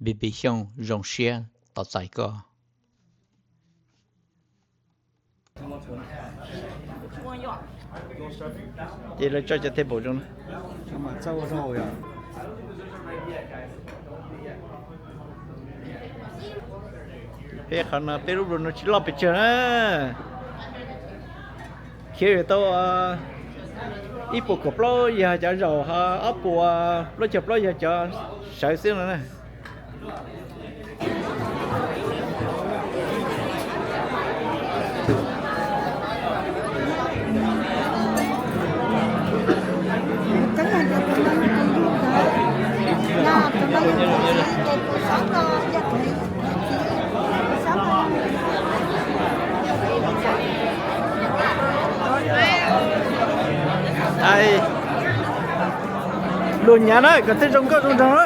Npis Npis Xyooj zoo siab tos txais koj. Ces lawv tso cov table zoo na. Peb qhov no peb lub room no tsis loj pes tsawg na. Khiav yuav tau ib puas kaum plaub yog cov zaum, ob puas plaub caug plaub yog cov sawv xwb no na. Luag nyav na, kom thiaj zoo nkauj zoo nraug na.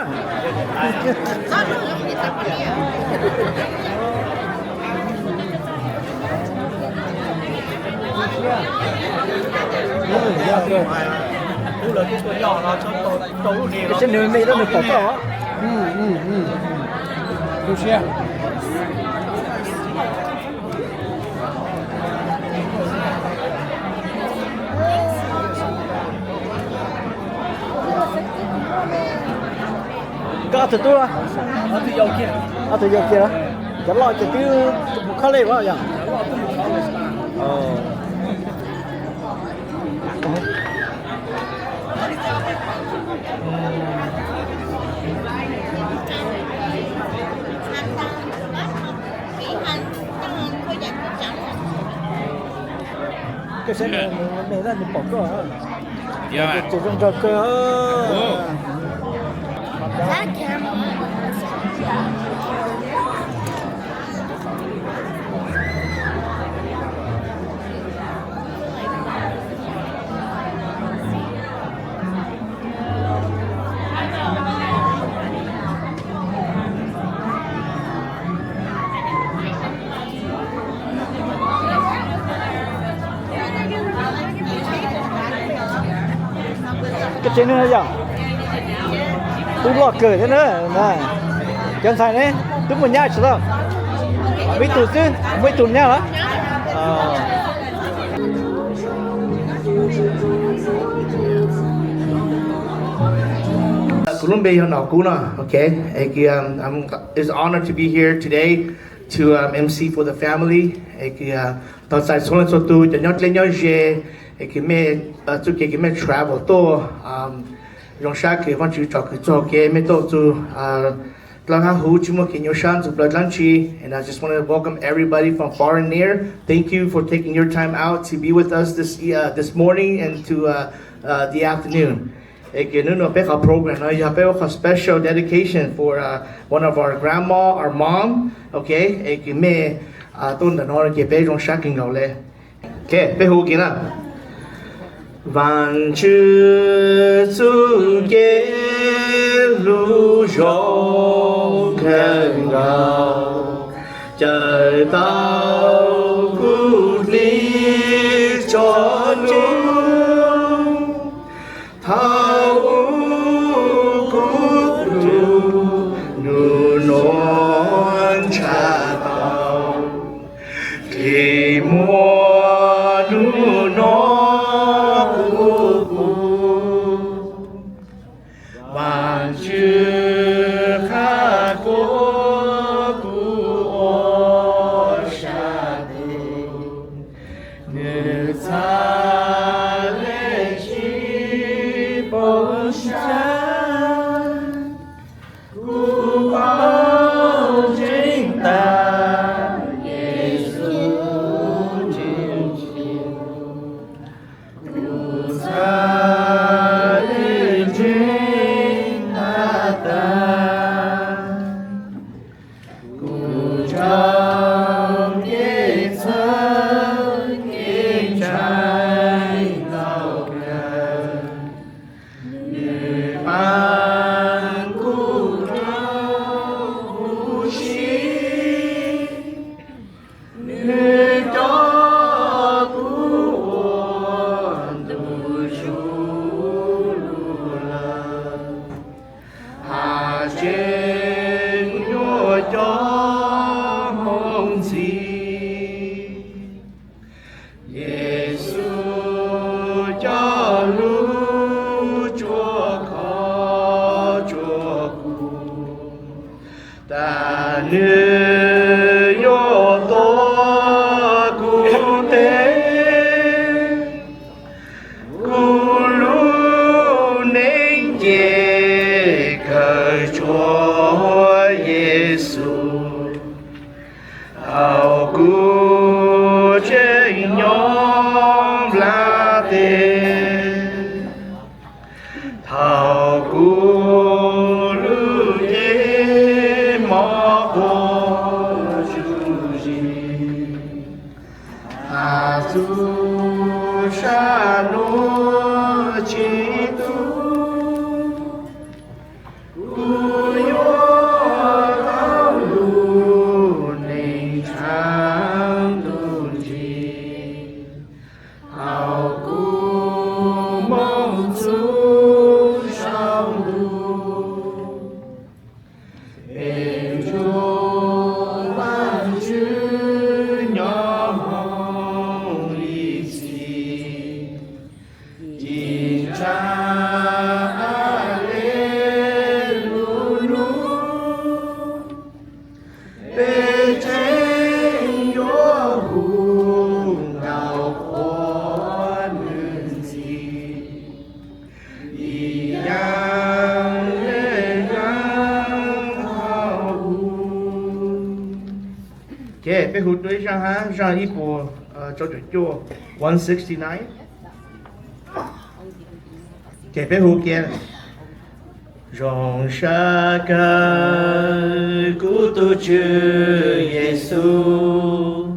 Seb nws me tau nws pom koj. Zoo siab. Koj ob tug tub, ob tug yau kiag, cov loj ces twb mus khob lej as yog. Koj saib nws me tau nws pom koj. Ces zoo nraug kawg. Koj tsev neeg no yog tub loj kawg thiab na. Cov ntxhais ne, twb muaj nyab tsis tau? Muaj ib tug xwb, muaj ib tug nyab los? Kuv lub npe yog Nom Kub no, ok. Es kws, um, I'm, it's an honor to be here today to, um, M C for the family. Es kws, uh, tos txais txhua leej txhua tus cov nyob dleb nyob ze, es kws mej, uh, txuj kev kws mej travel tuaj, um, zoo sab kws Vaajtswv tsom kwm txug kev mej tuaj txug, uh, dlawb hab huv tsis muaj kev nyuaj sab ntxug plawv dlaab tsi. And I just want to welcome everybody from far and near. Thank you for taking your time out to be with us this, uh, this morning and to, uh, uh, the afternoon. Es kws hnub no peb qhov program no yog peb ua qhov special dedication for, uh, one of our grandma, our mom, ok. Es kws mej, uh, tuaj ntawm no ces peb zoo sab kawg nkaus le. Ok, peb hu kiag na. Vaajtswv txuj kev lug zoo kawg nkaus, cawm tau kuv dlig tso lug, thaum kuv lug nub nua ntshaw tau, dlig muaj nub nua kuv pum. Vaajtswv qha kuv, kuv ua sab tes, nws txhad le tsis poob sab. Kuv paub ntseeg tas Yexus tus Tswv, kuv txhad le ntseeg has tas, kuv tsaug kev txhawj kev ntshai ntau kawg. Nws pab kuv rau Tag nws yuav tuav kuv tes, kuv lub neej ces kawg tsuas Yexus. Thaum kuv tseem nyob nplaj teb, thaum kuv lub cev mob quaj tsuj zi, has txug sab nraud tsis tu, kuv yuav tau lub neej tshav ntuj ntsis. Thaum kuv moog txug saum ntuj, pem ntsuag Vaajtswv nyob moog ib txhis, ci ntsa a le lug nub, peb tseem yuav hu nkaus quas nwg ntxhi, ib yaam le yaam hau hu. Ces peb hu dua ib zaaj hab, zaaj ib puas rau caum cuaj, one sixty nine. Ces peb hu kiag. Zoo sab kawg kuv tug Tswv Yexus,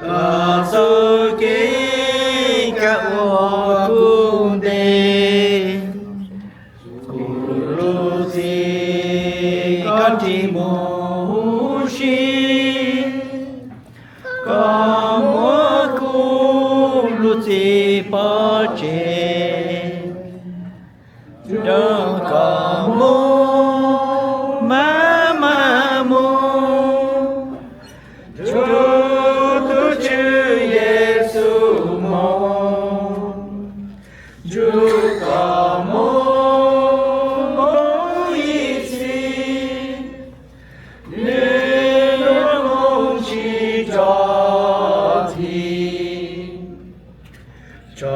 koj txuj kev kawm ua kuv ntev, kuv lub txim koj nrig mus huv si, koj muab kuv lub txim pov tseg, nrug koj moog maj maj moog, nrug tug Tswv Yexus moog, nrug koj moog moog ib txhis, nwg nuav moog tsis tso thi. Tso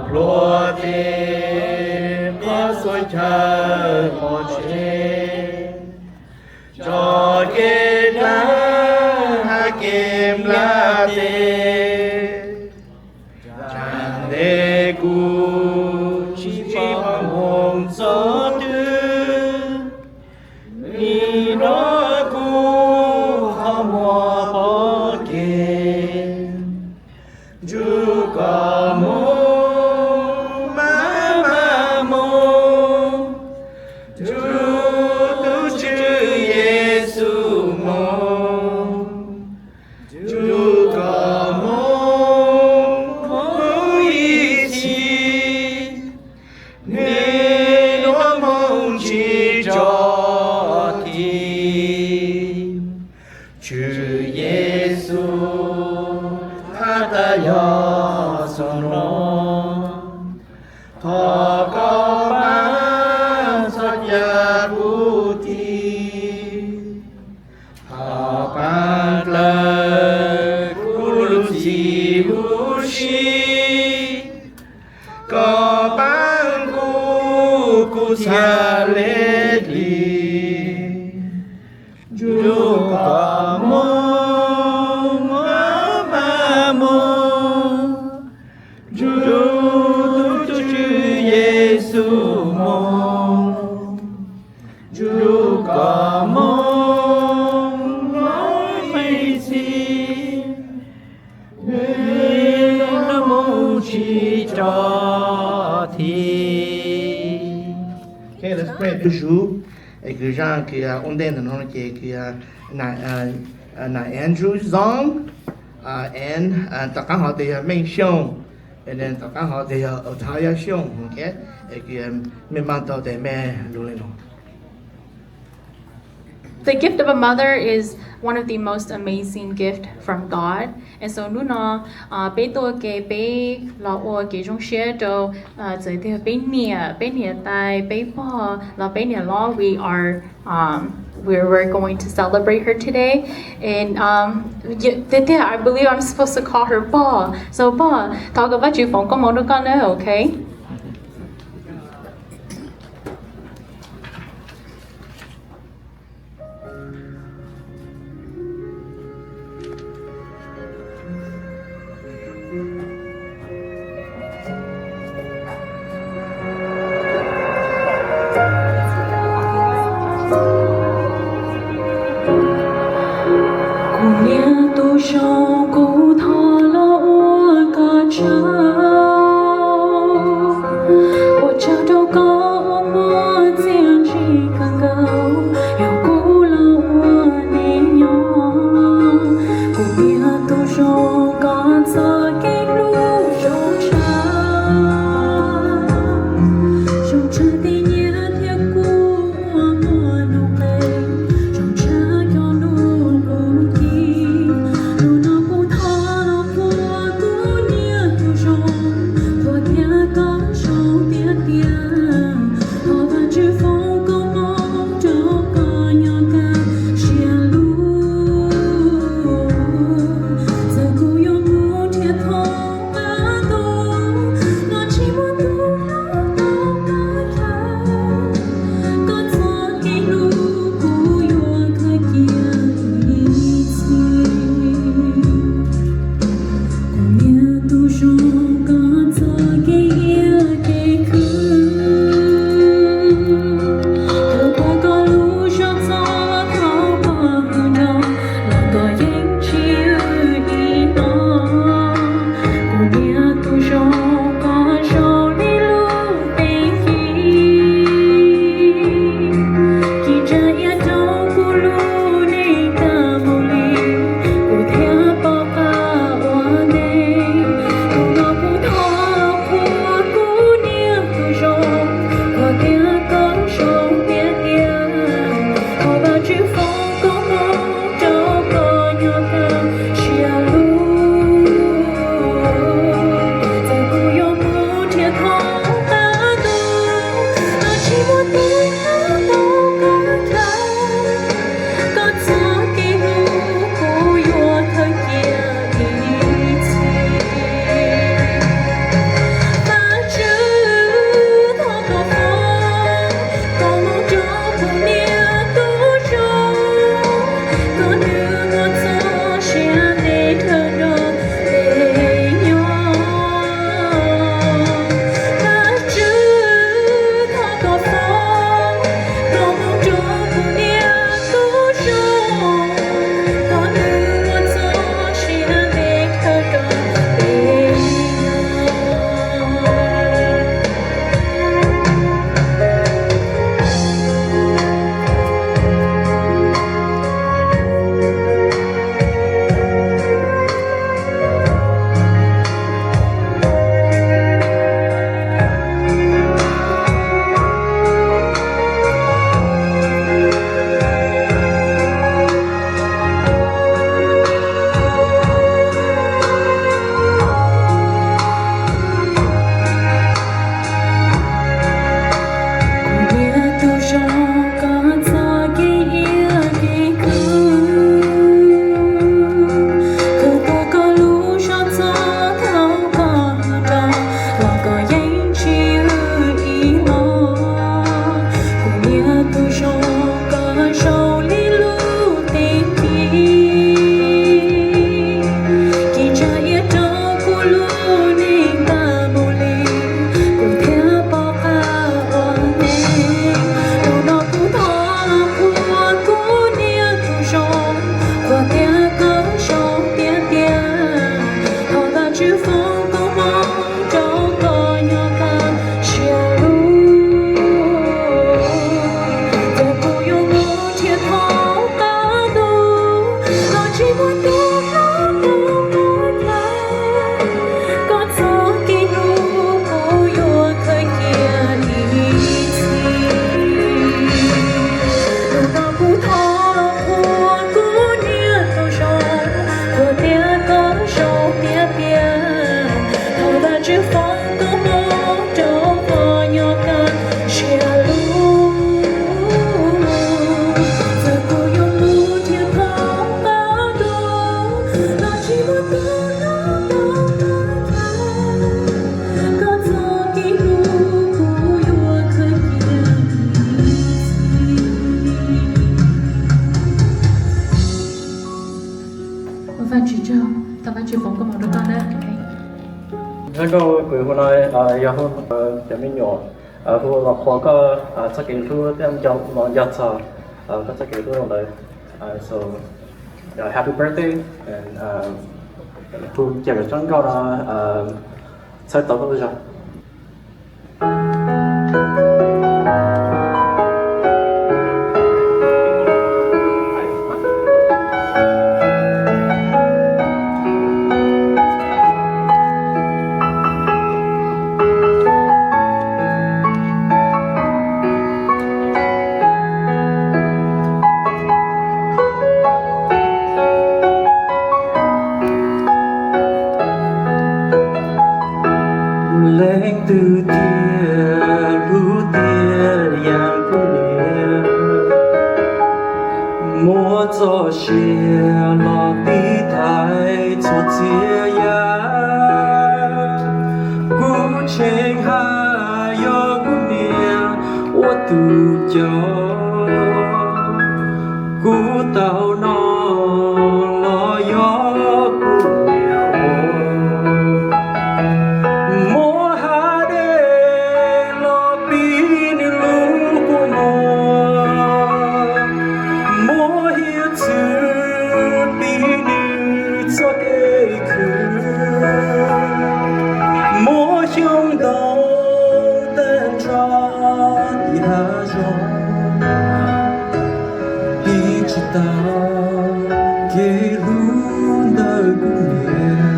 pluag tej qhov txhua chaw pov tseg, tso kev dlaab hab kev nplaj teb. Tsaam ntej kuv tsis paub moog txog twg, nim no kuv ho muaj pov kev, nrug koj moog maj maj moog, nrug tug Tswv Yexus moog, nrug koj moog moog ib txhis, nwg nuav moog tsis tso thi. Tswv Yexus, hab tas yog txug no, thov koj paab txhos cav kuv tig, thov paab dlawg kuv lub txim huv si, koj paab kuv, kuv txhad le dlig, nrug koj moog maj maj moog, nrug tug Tswv Yexus moog, nrug koj moog moog ib txhis, nwg nuav moog tsis tso thi. Okay, let's pray. Tus Tswv, es kws zaaj kws ua ntej ntawm no ces kws Nai Andrew Zong, and tom qaab hov tes yog Meej Xyooj, and then tom qaab hov tes yog Otaya Xyooj, okay, es kws mej maaj tau tes mej lug le nuav. The gift of a mother is one of the most amazing gift from God. And so hnub no, ah, peb tuaj ua ke, peb los ua kev zoo siab rau, ah, txawm tias peb niam, peb niam tais, peb pog, los peb niam hlob, we are Um, we were going to celebrate her today, and um, y- tiag tiag, I believe I'm supposed to call her Pog. So Pog, thov kom Vajtswv foom koob hmoov rau koj na, okay? Kuv niam tus zoo, kuv thov los ua koj tsaug. Thov Vajtswv foom koob hmoov rau koj nawb. Nyob zoo, kuv hu no yog hu cov me nyuam hu los qhuas koj txoj kev hlub thiab nco los nco txog koj txoj kev hlub rau lawv. So, happy birthday, and hu cia lawv tsob nkauj no txhawb tau koj lub zog. Leej twg tiag hlub tiag yam kuv niam, muab txoj sia los tiv thaiv txhua txhia yam. Kuv tseem hais yog kuv niam ua tus coj, kuv tau no los yog kuv niam ua. Muab hav dej los pib nws lub kua muag, muab hiav txwv pib nws txoj kev khwv, muab xyoob ntoo tag nrho tim hav zoov, pib tsis tau kev hlub ntawm kuv niam.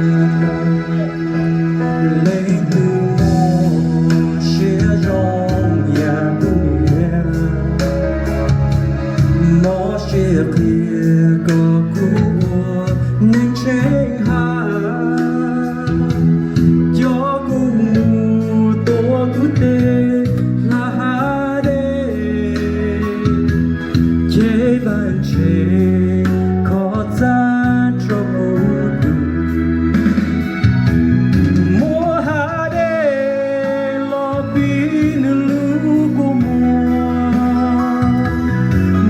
Leej twg muaj siab zoo yam kuv niam, mob siab qhia kom kuv ua neeg tsheej hav, coj kuv mus tuav kuv tes hla hav dej, cev vaj tse kho txaj rau kuv tus. Muab hav dej los pib nws lub kua muag,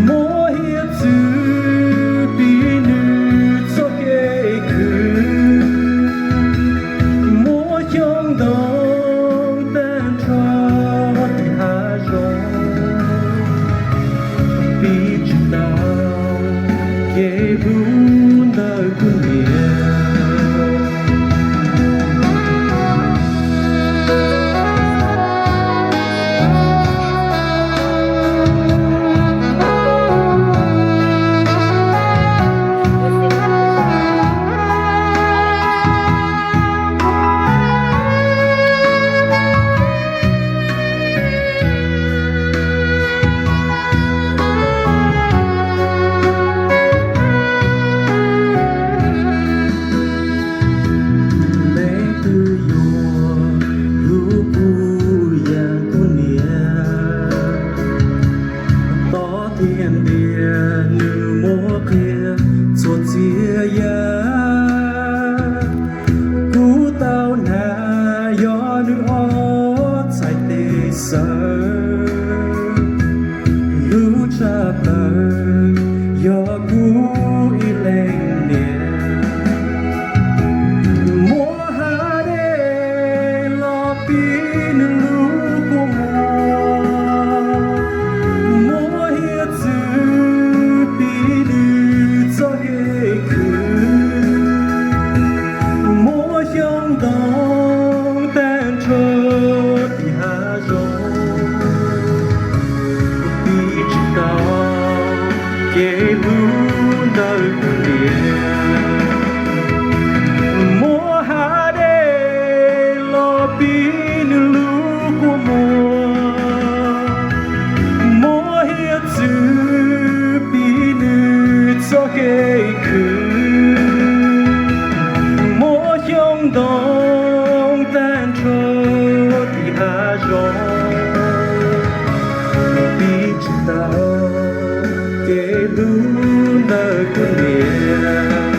muab hiav txwv pib nws txoj kev khwv, muab xyoob ntoo tag nrho tim hav zoov, pib tsis tau kev hlub ntawm kuv niam. Leej twg yuav hlub kuv yam kuv niam, tom tiaj ntiaj nws muab qhia txhua txhia yam. Kuv tau hnav yog nws ob txhais tes xaws, hlub tshaj plaws yog kuv ib leeg niam. Muab hav dej los pib nws lub kua muag, muab hiav txwv pib nws txoj kev khwv, muab xyoob ntoo tag nrho tim hav zoov, pib tsis tau kev hlub ntawm kuv niam. Muab hav dej los pib nws lub kua muag, muab hiav txwv pib nws txoj kev khwv, muab xyoob ntoo tag nrho tim hav zoov, pib tsis tau kev hlub ntawm kuv niam.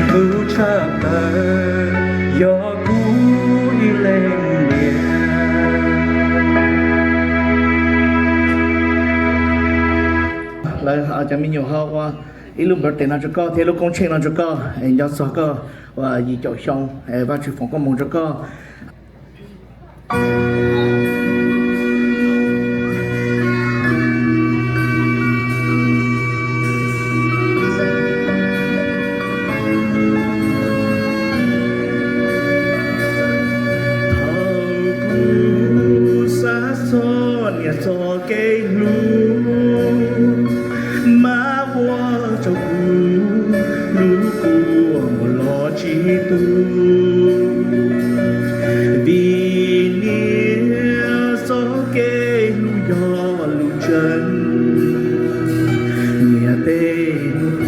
Hlub tshaj plaws yog kuv ib leeg niam. Lawv cov me nyuam ho ua Ib lub birthday no rau koj thiab lub koob tsheej no rau koj, es nco txog koj yim caum xyoo, Vajtswv foom koob hmoov rau koj. Thaum kuv xav txog niam txoj kev hlub, mas ua rau kuv lub kua muag los tsis tu. Vim niam txoj kev hlub yog lub tseeb, niam tej nus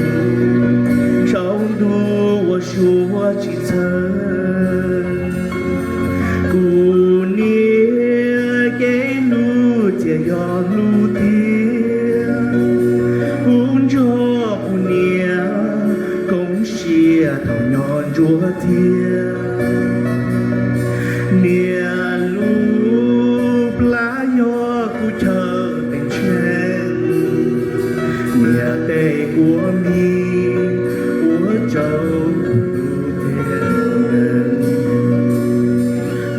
tsaus ntuj ua suav tsis txhawj. Kuv niam kev hlub txiaj yog hlub tiag, kuv nrog kuv niam koom siab thaum nyob nruab thiab. Niam lub plab yog kuv chaw teem tsheej, niam tej kua mis ua rau kuv tiag.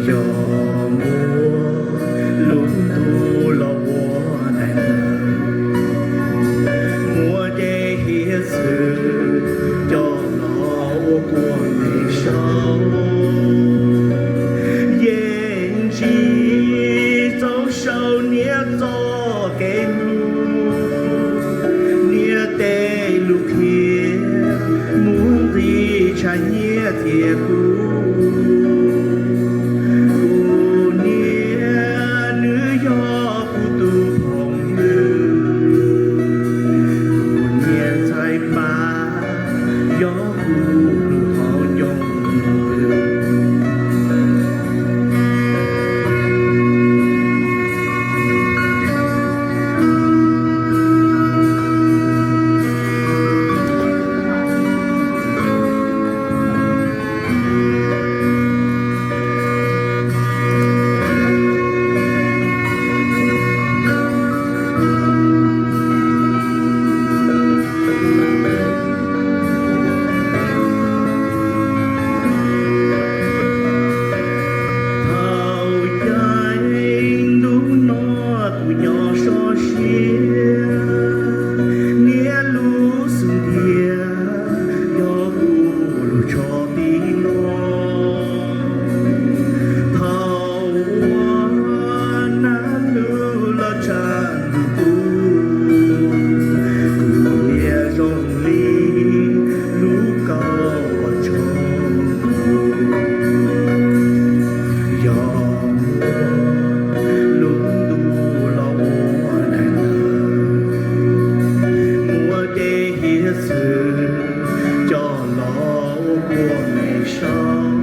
Yog muaj lub ntuj los ua daim ntawv, muaj tej hiav txwv coj los ua kua me saub, yeej tsis txaus sau niam txoj kev hlub. Niam tej lus qhia muaj nqis tshaj nyiaj thiab kub. Kuv niam nws yog kuv tus phooj ywg, kuv niam ntxhais Paj yog kuv lub hauv ncoo. Thaum caij ntuj no kuv nyob sov siab, niam lub xub ntiag yog kuv lub tsho tib no. Thaum ua nag lug los tshaj ntuj tu, kuv niam zoo li lub kaus uas tshoob tus. Yog muaj lub ntuj los ua daim ntawv, muaj tej hiav txwv coj los ua kua me saub,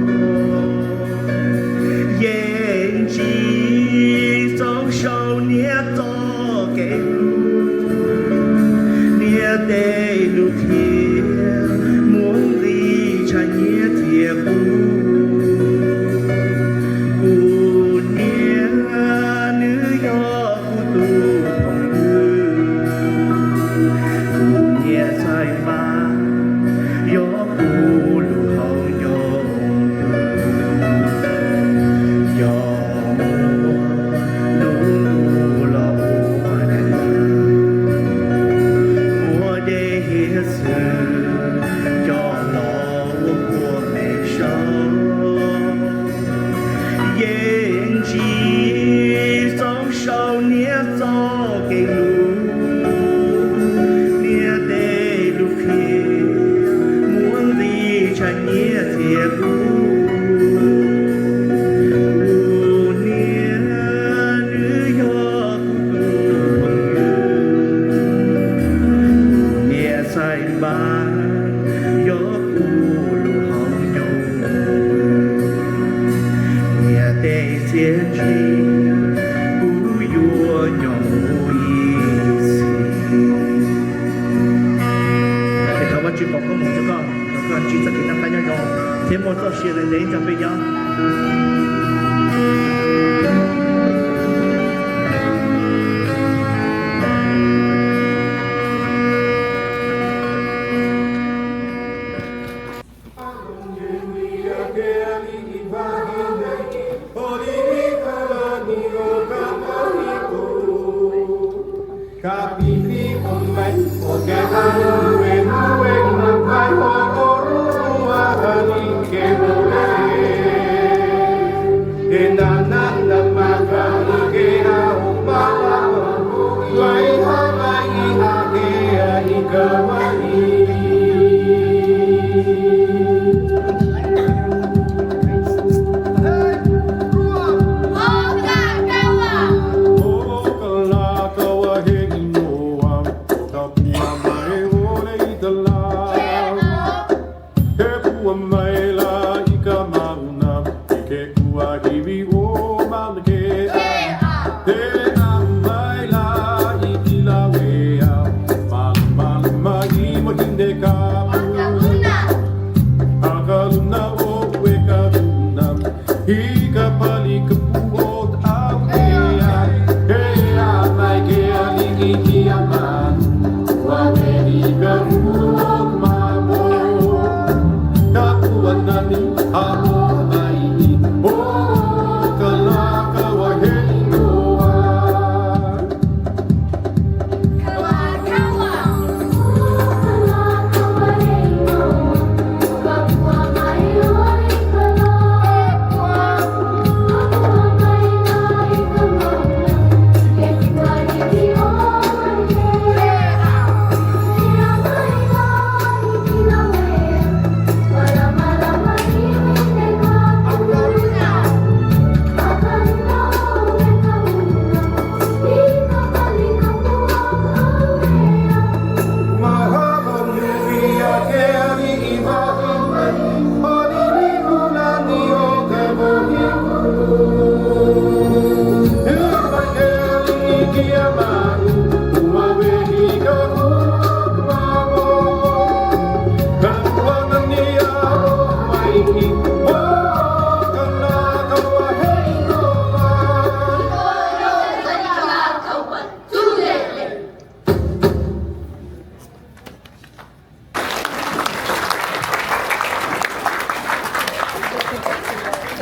yeej tsis txaus sau niam txoj kev hlub. Niam tej lus qhia muaj nqis tshaj nyiaj thiab kub. Kuv niam nws yog kuv tus phooj ywg, kuv niam ntxhais Paj yog kuv lub hauv ncoo. Yog muaj lub ntuj los ua daim ntawv, muaj tej hiav txwv coj los ua kua me saub, yeej tsis txaus sau niam txoj kev hlub. Niam tej lus qhia muaj nqis tshaj nyiaj thiab kub. Kuv niam nws yog kuv tus phooj ywg, kuv niam ntxhais Paj yog kuv lub hauv ncoo. Niam tej txiaj ntsig kuv yuav nyob mus ib txhis. Es thov Vajtswv foom koob hmoov rau koj, thov koj ntsib txoj kev noj qab nyob zoo thiab muaj txoj sia ntev ntev ib tsoom peb yog.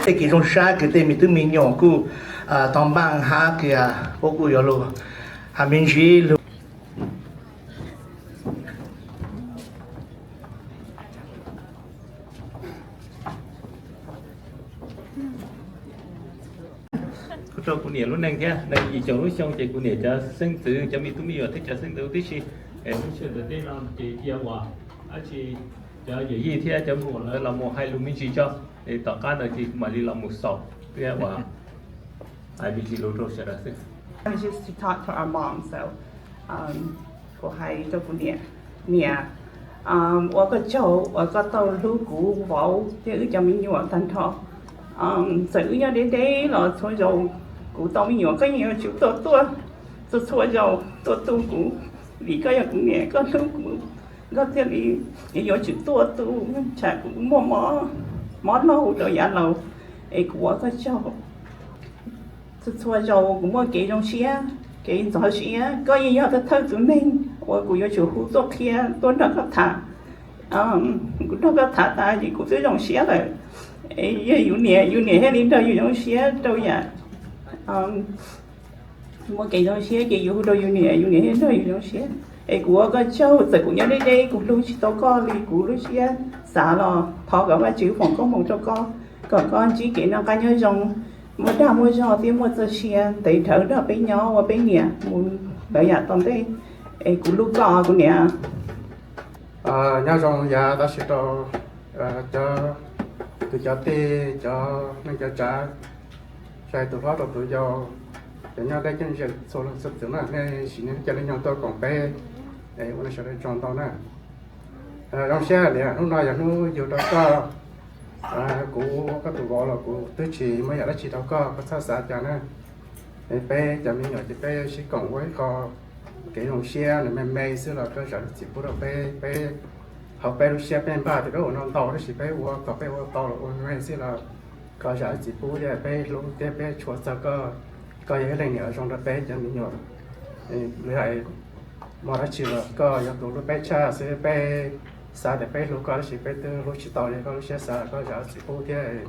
Tej kev zoo sab kws tej me tub me nyuam kuj tau npaaj hab kws puab kuj yuav lug has me ntsis lug. Kuv rau kuv niam lub neej thiab, nees yim caum lub xyoo ces kuv niam cov xeeb ntxwv, cov me tub me nyuam thiab cov xeeb ntxwv tib si. Lub sij hawm ntawm tej no ces cia uas dab tsi cov yawm yij thiab cov muam lawv los mus hais lus me ntsis tso, es tom qab ntawd ces kuv mam li los mus xaus thiab uas hais me ntsis lus rau sawv daws xwb. It's just to talk to our mom, so, um, kuv hais rau kuv niam, niam, um, ua koj tsaug uas koj tau hlub kuv vauv thiab wb cov me nyuam tag nrho. Um, txawm wb nyob deb deb los txhua zaus kuv tau me nyuam koj yeej yuav tsum tuaj tuaj, txhua txhua zaus tuaj tu kuv, vim koj yog kuv niam koj hlub kuv, koj thiaj li yuav tsum tuaj tu, tsam kuv muaj mob, mob laug rau yav laus, es kuv ua koj tsaug. Txhua txhua zaus kuv muaj kev zoo siab, kev ntxhov siab, koj yeej yog thawj thawj tus neeg uas kuv yuav tsum hu tuaj qhia, tuaj nrog koj tham. Kuv nrog koj tham tas ces kuv twb zoo siab lawm. Es yog yus niam, yus niam thiaj li nrog yus zoo siab rau yam, muaj kev zoo siab ces yus hu rau yus niam, yus niam thiaj nrog yus zoo siab. Es kuv ua koj tsaug, txawm kuv nyob deb deb kuv hlub tsis tau koj li, kuv lub siab xav los thov kom Vajtswv foom koob hmoov rau koj, kom koj ntsib kev noj qab nyob zoo, muaj dag muaj zog thiab muaj txoj sia ntev dhawv nrog peb nyob ua peb niam mus lawv yam tom ntej. Es kuv hlub koj kuv niam. Nyob zoo yav tab sis rau cov, tus cov tij, cov neej cov tsav, tsis hais tus hlob rau tus yau, cov nyob deb ceeb ze txhua leej txhua tus na, nej sim neej cia li nyoog tuaj koom peb, es ua nej sawv daws tsaug ntau na. Zoo siab niam, hnub no yog hnub yug rau koj, kuv koj tus vauv los kuv twb tsis muaj yam dab tsi rau koj, koj txhob xav cas na. Peb cov me nyuam ces peb sib koom ua ib qho kev zoo siab nws me me xwb los koj zam lub txim pub rau peb, peb hauv peb lub siab peb npaj tias peb ua no ntau tab sis peb ua tau, peb ua tau los ua me xwb los koj zam lub txim pub thiab peb hlub thiab peb tshua txog koj. Koj yog ib leej niam zoo rau peb cov me nyuam. Lwm hais muaj dab tsi los koj yog tus hlub peb tshaj xwb, peb xav tias peb hlub koj tab sis peb twb hlub tsis tau li koj lub siab xav, koj zam lub txim pub thiab.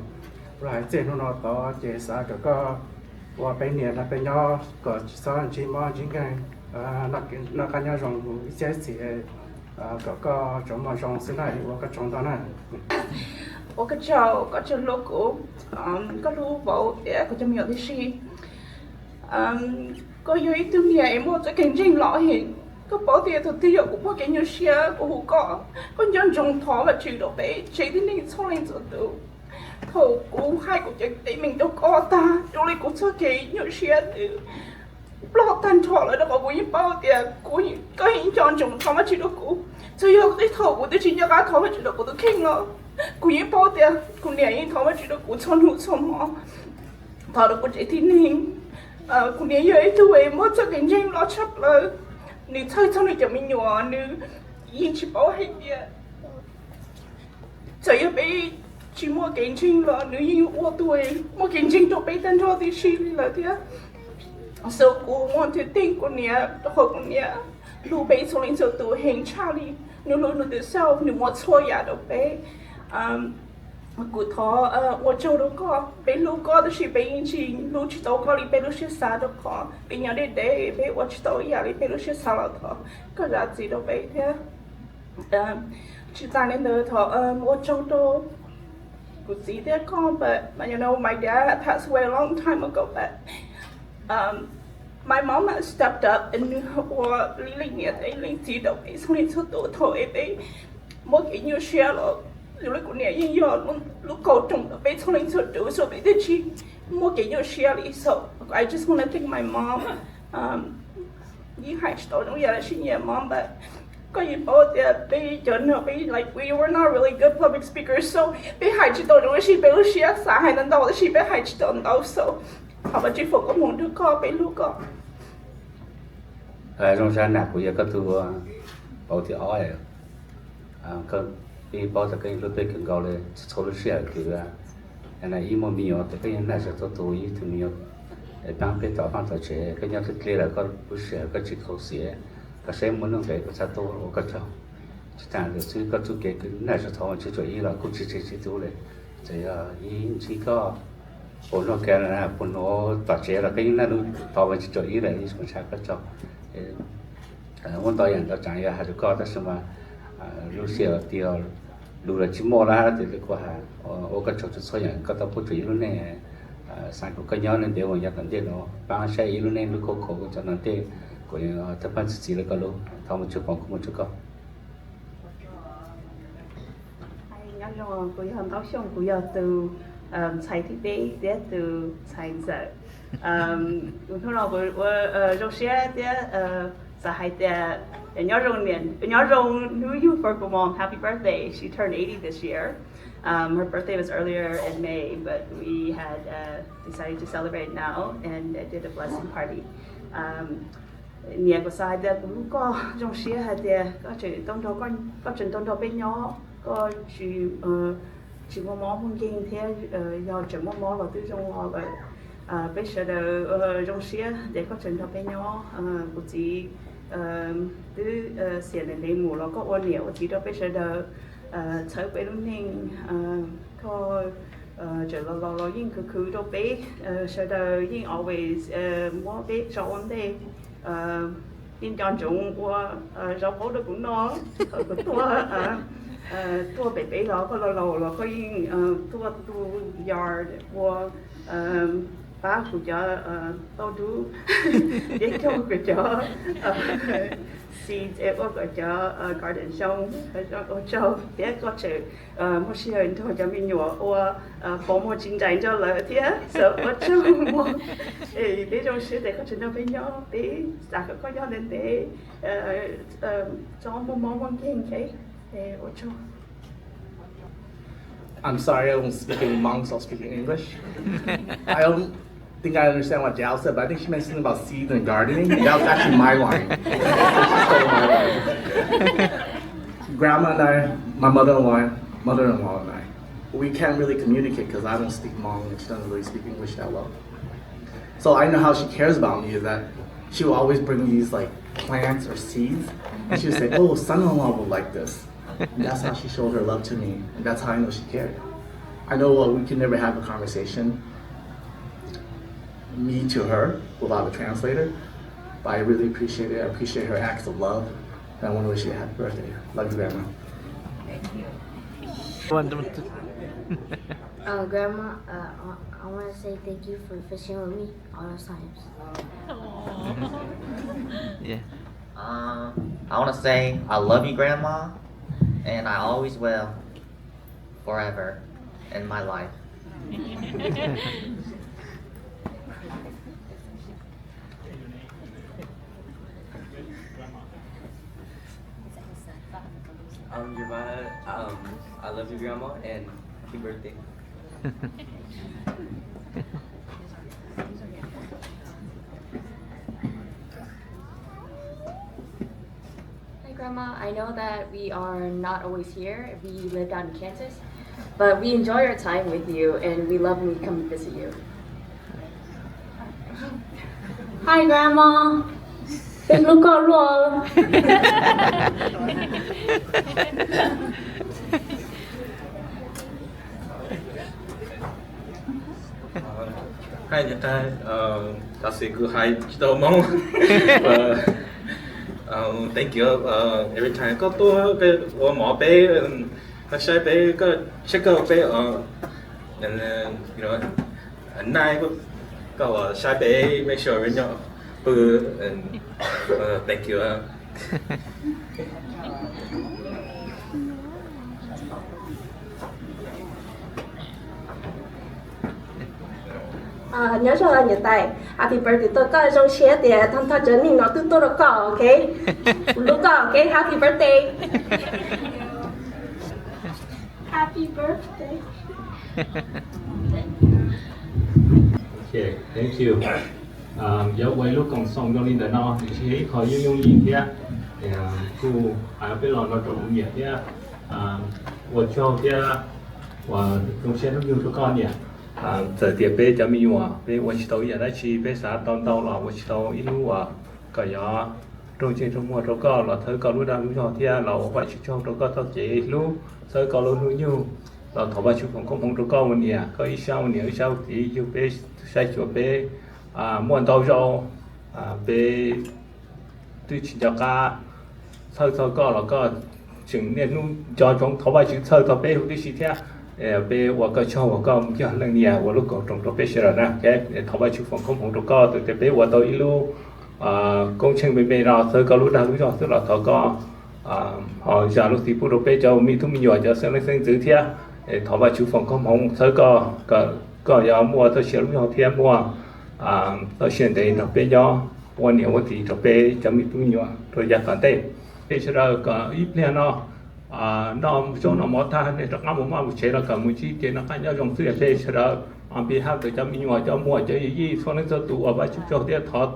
Lwm hais txij hnub no tod ces xav kom koj ua peb niam nrog peb nyob kom tsis txhob ntsib mob ntsib nkeeg, noj qab nyob zoo mus ib txhiab ib txhis. Kom koj tsaug mog zoo xwb na, ua koj tsaug ntau na. Ua koj tsaug, koj tsaug hlub kuv, koj hlub vauv thiab kuv cov me nyuam tib si. Koj yog ib tug niam es muaj txoj kev ntseeg loj heev. Koj paub tias thaum twg yog kuv muaj kev nyuaj siab kuv hu koj, koj nco ntsoov thov Vajtswv rau peb tsev tib neeg txhua leej txhua tus. Thaum kuv hais kuv cov teeb meem rau koj tag, zoo li kuv txoj kev nyuaj siab twb ploj tag nrho lawm rau qhov kuv yeej paub tias koj yeej nco ntsoov thov Vajtswv rau kuv. Txawm yog tej thaum kuv twb tsis nco qab thov Vajtswv rau kuv tus kheej los kuv yeej paub tias kuv niam yeej thov Vajtswv rau kuv txhua hnub txhua hmo, thov rau kuv tsev tib neeg. Kuv niam yog ib tug uas muaj txoj kev ntseeg loj tshaj plaws, nws txhawj txog nws cov me nyuam, nws yeej tsis paub hais tias txawm yog peb tsis muaj kev ntseeg los nws yeej ua tus muaj kev ntseeg rau peb tag nrho tib si li lawm thiab. So kuv muaj thwv teej kuv niam rau qhov kuv niam hlub peb txhua leej txhua tus heev tshaj li. Nws hlub nws tus self, nws muab txhua yam rau peb. Kuv thov ua tsaug rau koj, peb hlub koj tab sis peb yeej tsis hlub tsis tau koj li peb lub siab xav rau qhov peb nyob deb deb peb ua tsis tau ib yam li peb lub siab xav los thov koj zam txim rau peb thiab. Tsis tas li ntawd thov ua tsaug rau kuv txiv thiab koj, but you know my dad passed away a long time ago, but my mom has stepped up and nws ua li leej niam thiab leej txiv rau peb txhua leej txhua tus thaum es peb muaj kev nyuaj siab los zoo li kuv niam yeej yog lub kaus roos rau peb txhua leej txhua tus, so peb twb tsis muaj kev nyuaj siab li. So I just wanna thank my mom. Yeej hais tsis tau zoo yam dab tsi, nyiam mom, but koj yeej paub tias peb cov no peb like we were not really good public speakers, so peb hais tsis tau zoo dab tsi, peb lub siab xav hais ntau ntau tab sis peb hais tsis tau ntau, so thov Vajtswv foom koob hmoov rau koj, peb hlub koj. Zoo sab na, kuv yog koj tus vauv thib ob. Koj yeej paub tias koj yeej hlub peb kawg nkaus li, txhua lub sij hawm kws ib muaj me nyuam ces koj yeej naj zog tuaj tu ib tug me nyuam, paab peb tom vaj tom tsev. Koj nyob deb deb lawm, koj lub sij hawm koj tsis khaus xiam, koj saib muaj nuj nqes koj txhaj tuaj, ua koj tsaug. Tsis tas li ntawd xwb, koj txuj kev kws naj zog thov Vajtswv tsuas ib los kuj tsis tseg tsis tub li. Txawm yog ib ntsis koj puas noj ka puas nuv tom tsev los koj yeej naj lub thov Vajtswv tsuas ib lawm, yeej tshua tshaj koj tsaug. Muaj ntau yam ntau tsav yuav hais rau koj tab sis mas lub sij hawm tiag lus los tsis muaj lawm, tiam sis kuv hais ua koj tsaug rau txhua yam koj tau pub rau ib lub neej. Xaav kom koj nyob ntev mus yav tom ntej los paab saib ib lub neej lub khuab khuas ua cov tom ntej, kuv yuav thov Vajtswv txi txiv lawv koj lub, thov Vajtswv foom koob hmoov rau koj. Nyob zoo, kuv yog Ntaub Xyooj, kuv yog tus ntxhais thib peb thiab tus ntxhais ntxawm. Hnub no kuv ua zoo siab thiab xav hais tias nyob zoo, nyob zoo hnub yug Four Mom, happy birthday. She turned eighty this year. Um, her birthday was earlier in May, but we had uh, decided to celebrate now and uh, did a blessing party. Um, niam, kuv xav hais tias kuv hlub koj zoo siab hais tias koj tseem tau nrog, koj tseem tau nrog peb nyob, koj tsis tsis muaj mob muaj nkeeg thiab, yog tseem muaj mob los twb zoo los lawm. Peb sawv daws zoo siab tias koj tseem nrog peb nyob. Kuv txiv twb xiam ntev ntev mus los koj ua niam ua txiv rau peb sawv daws, txhawb peb lub neej. Koj tseem los los los yeej khwv khwv rau peb sawv daws, yeej always muab peb tso ua ntej. Yeej nco ntsoov ua zaub qaub rau kuv noj, kuv tuaj, tuaj pem peb los koj los laus los koj yeej tuaj tu yard ua pab kuv cov tauj dub thiab cog kuv cov seeds es ua kuv cov garden xyoo. Ua tsaug thiab koj tseem muaj sij hawm nrog cov me nyuam ua pov muag tsis nraim nrog lawv thiab, so ua tsaug muag. Peb zoo siab tias koj tseem nrog peb nyob, peb xav kom koj nyob ntev ntev, txhob muaj mob muaj nkeeg, ua tsaug. I'm sorry, I won't speak in Hmong, so I'll speak in English. I don't think I understand what Jal said, but I think she meant something about seeds and gardening. That was actually my line. She stole my line. Grandma and I, my mother-in-law, mother-in-law and I, we can't really communicate because I don't speak Hmong and she doesn't really speak English that well. So I know how she cares about me is that she will always bring me these like plants or seeds, and she would say, "Oh, son-in-law would like this." And that's how she showed her love to me, and that's how I know she cared. I know, uh, we can never have a conversation, me to her, without a translator, but I really appreciate it. I appreciate her acts of love. I want to wish you a happy birthday. Love you, Grandma. Uh, Grandma, uh, I, I want to say thank you for fishing with me all those times. Yeah. Um, I want to say I love you, Grandma, and I always will, forever in my life. Um, your mother, um, I love you, Grandma, and happy birthday. Hi, Grandma. I know that we are not always here. We live down in Kansas, but we enjoy our time with you, and we love when we come visit you. Hi, Grandma. Peb hlub koj luaj. Hi, Niam Tais, tam sim kuv hais tsis tau Hmoob. Thank you, every time koj tuaj ua mov peb, koj saib peb, koj check up peb, night koj saib peb, make sure peb nyob pw, thank you. Nyob zoo niam tais, happy birthday tuaj, koj zoo siab tias thawj thawj tsev neeg no twb tuaj rau koj, ok? Kuv hlub koj, ok? Happy birthday. Happy birthday. Ok, thank you. Yuav ua ib lub koom txoos zoo li ntawm no, nws tsis yog ib qho yooj yooj yim thiab. Kuj hais peb los no rau kuv niam thiab, ua tsaug thiab, ua zoo siab hnub nyoog rau koj niam. Txawm tias peb cov me nyuam peb ua tsis tau ib yam dab tsi, peb xav tau ntau los ua tsis tau ib lub uas kom yog rooj ntsej rooj muag rau koj los thawb koj lub dag lub zog thiab los ua Vajtswv tsaug rau koj txoj kev hlub, thawb koj lub hnub nyoog. Los thov Vajtswv foom koob hmoov rau koj ua niam, koj ib sab ua niam ib sab ua txiv yug peb saib xyuas peb muaj ntau zaus peb twb tsis nco qab txhawj txog koj los koj tseem niaj hnub nco ntsoov thov Vajtswv txhawj txog peb huv tib si thiab. Peb ua koj tsaug uas koj mus yog leej niam ua lub koom txoos rau peb sawv daws na. Thov Vajtswv foom koob hmoov rau koj, txawm tias peb ua tau ib lub koob tsheej me me no thawb koj lub dag lub zog xwb los thov koj ho zam lub txim pub rau peb cov me tub me nyuam cov xeeb leej xeeb ntxwv thiab. Thov Vajtswv foom koob hmoov thawb koj, koj yuav muaj txoj sia lub zog thiab muaj txoj sia ntev nrog peb nyob ua niam ua txiv rau peb cov me tub me nyuam rau yav tom ntej. Peb sawv daws kom ib pliag no noj zaub noj mov tag nej rov qab mus maj mus tsev los kom mus ntsib kev noj qab nyob zoo xwb. Peb sawv daws on behalf ntawm cov me nyuam cov muam cov yij txhua leej txhua tus ua Vajtswv tsaug thiab thov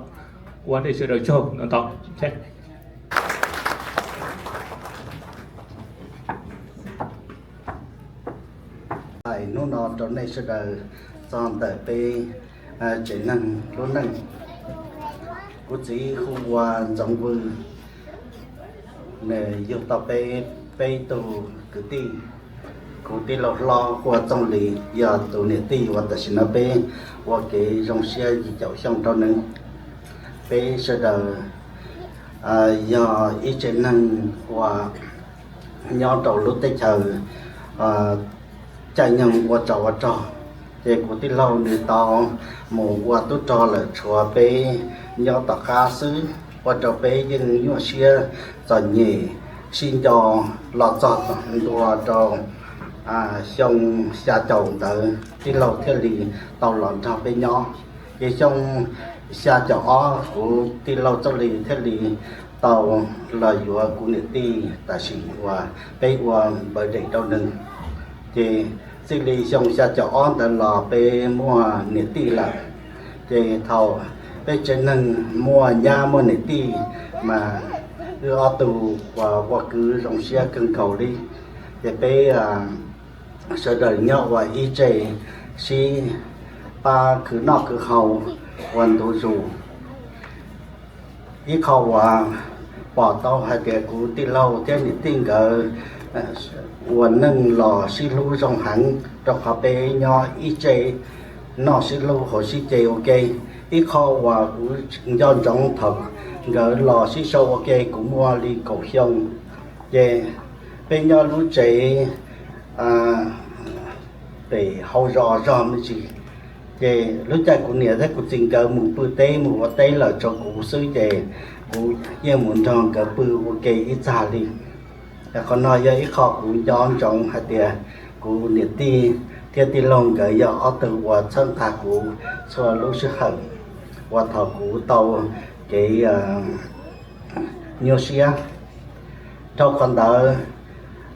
ua nej sawv daws tsaug ntau ntau. Hais hnub no rau nej sawv daws txog ntawm peb tsev neeg lub neej. Kuv txiv hu ua Ntxoov Vwj, nws yug tau peb, peb tug kwv tij. Kuv tij laug hlob hu ua Txooj Lis yog tus niam tij uas tam sim no peb ua kev zoo siab yim caum xyoo rau nws. Peb sawv daws yog ib tsev neeg uas nyob rau lub teb chaws caij nyoog ua tsov ua rog, ces kuv tij laug nws tau mus ua tub rog lawm tshuav peb nyob tom qab xwb, ua rau peb yeej nyuaj siab txom nyem sib nco los txog ntua rau xyoo xya caum ntawd tij laug thiaj li tau los nrog peb nyob. Ces xyoo xya caum ob kuv tij laug Txooj Lis thiaj li tau los yuav kuv niam tij tam sim uas peb ua npawv dej rau nws. Ces txij li xyoo xya caum ob ntawd los peb muaj niam tij lawm. Ces thaum peb tsev neeg muaj nyab muaj niam tij mas wb ob tug ua kwv zoo siab kawg nkaus li. Ces peb sawv daws nyob ua ib tse sib pab khwv noj khwv haus ua ntu zus. Ib qho uas pom tau hais tias kuv tij laug thiab niam tij nkawd ua neej los sib hlub zoo heev, rau qhov peb nyob ib tse noj sib hlub haus sib ce ua ke. Ib qho uas kuv nco ntsoov thaum Nkawd los sib sau ua ke kuv muaj li kaum xyoo, ces peb nyob lub tsev pem hau zos zog me ntsis. Ces lub caij kuv niam thiab kuv txiv nkawd mus pw teb mus ua teb lawm tshuav kuv xwb ces kuv yeej mus nrog nkawd pw ua ke ib txag li. Qhov no yog ib qho kuv nco ntsoov hais tias kuv niam tij thiab tij laug nkawd yog ob tug uas txhawb nqa kuv txhua lub sij hawm uas thaum kuv tau kev nyuaj siab. Dhau qhov ntawd,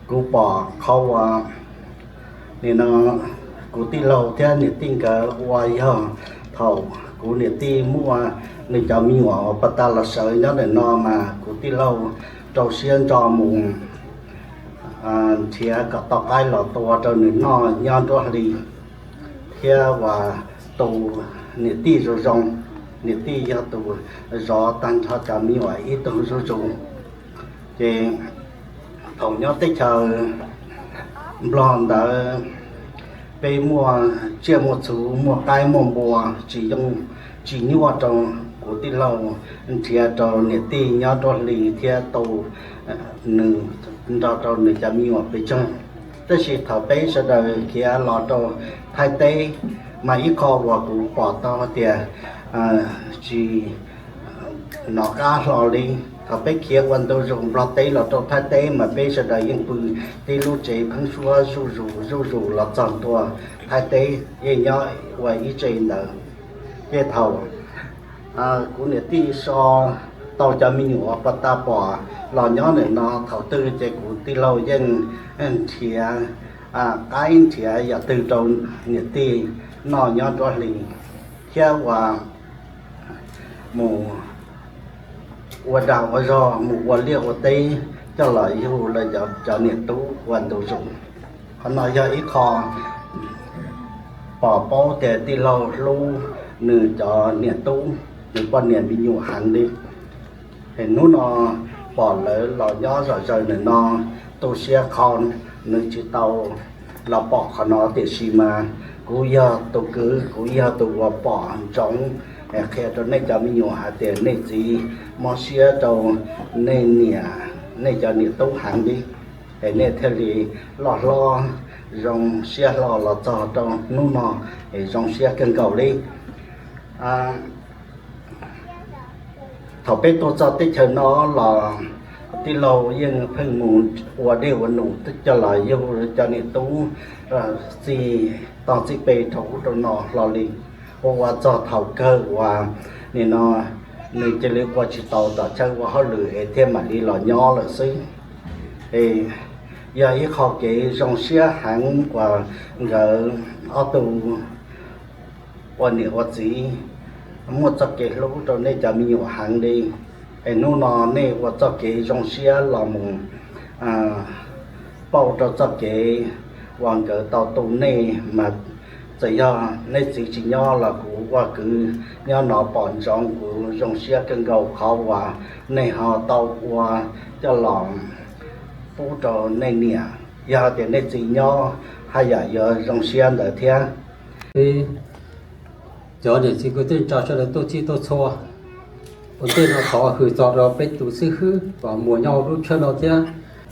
kuv pom qhov uas nim no kuv tij laug thiab niam tij nkawd ua yog thaum kuv niam tij muaj nws cov me nyuam uas pas tas los sawv nyob ntawm no mas kuv tij laug rau siab ntso mus nrhiav kom tau qaib los tua rau nws noj nyob nruab hli, thiab uas tu niam tij zoo zoo. Niam tij yog tus zov tag nrho cov me nyuam ib tug zuj zus. Ces thaum nyob teb chaws Nplog ntawd, peb muaj tsiaj muaj txhu, muaj qaib muaj npua, tsis yooj tsis nyuaj rau kuv tij laug nrhiav rau niam tij nyob nruab hli thiab tu nws nrog rau nws cov me nyuam pes tsawg. Tab sis thaum peb sawv daws khiav los rau Thaib teb, mas ib qho uas kuv pom tau tias tsis nov qab hlo li. Thaum peb khiav ua ntu zus Nplog teb los rau Thaib teb mas peb sawv daws yeej pw tib lub tsev pheeb suab zuj zus zuj zus los txog ntua Thaib teb, yeej nyob ua ib tse ntawd. Ces thaum kuv niam tij so tau cov me nyuam uas pas tas pom los nyob ntawm no thaum twg ces kuv tij laug yeej nrhiav qaib nrhiav yam twg rau niam tij noj nyob nruab hli, thiab uas mus ua dag ua zog, mus ua liaj ua teb coj los yug lawv cov niam tub ua ntu zus. Qhov no yog ib qho pom paub tias tij laug hlub nws cov niam tub, nws poj niam me nyuam heev li. Es hnub no pom lawv los nyob zom zaws ntawm no, tu siab qhov nws tsis tau los pom qhov no, tiam sis mas kuv yog tus kwv, kuv yog tus uas pom ntsoov qhia rau nej cov me nyuam hais tias nej txiv mob siab rau nej niam, nej cov niam tub heev li, es nej thiaj li loj hlob zoo siab hlo los txog rau hnub no, es zoo siab kawg nkaus li. Thaum peb tuaj txog teb chaws no los tij laug yeej pheej mus ua dej ua num coj los yug cov niam tub txij toj txij pe rau ub rau no hlo li, ua ua txog thaum kawg uas nim no nws cia li ua tsis tau tom chaw ua hauj lwm es thiaj mam li los nyob lawm xwb. Es yog ib qho kev zoo siab heev uas nkawd ob tug ua niam ua txiv muaj txoj kev hlub rau nej cov me nyuam heev li. Es hnub no nej ua txoj kev zoo siab los mus pauj rau txoj kev uas nkawd tau tu nej mas, txawm yog nej txiv tsis nyob los kuv ua kwv nyob no pom ntsoov kuv zoo siab kawg nkaus qhov uas nej ho tau ua coj los pub rau nej niam. Yog tias nej txiv nyob haj yam yuav zoo siab ntawd thiab. Cov niam txiv kwv tij neej tsa sawv daws tuaj txhij tuaj txhua, ua ntej no thov hwm txog rau peb tus xib hwb uas mus nyob hauv lub tshawj no thiab,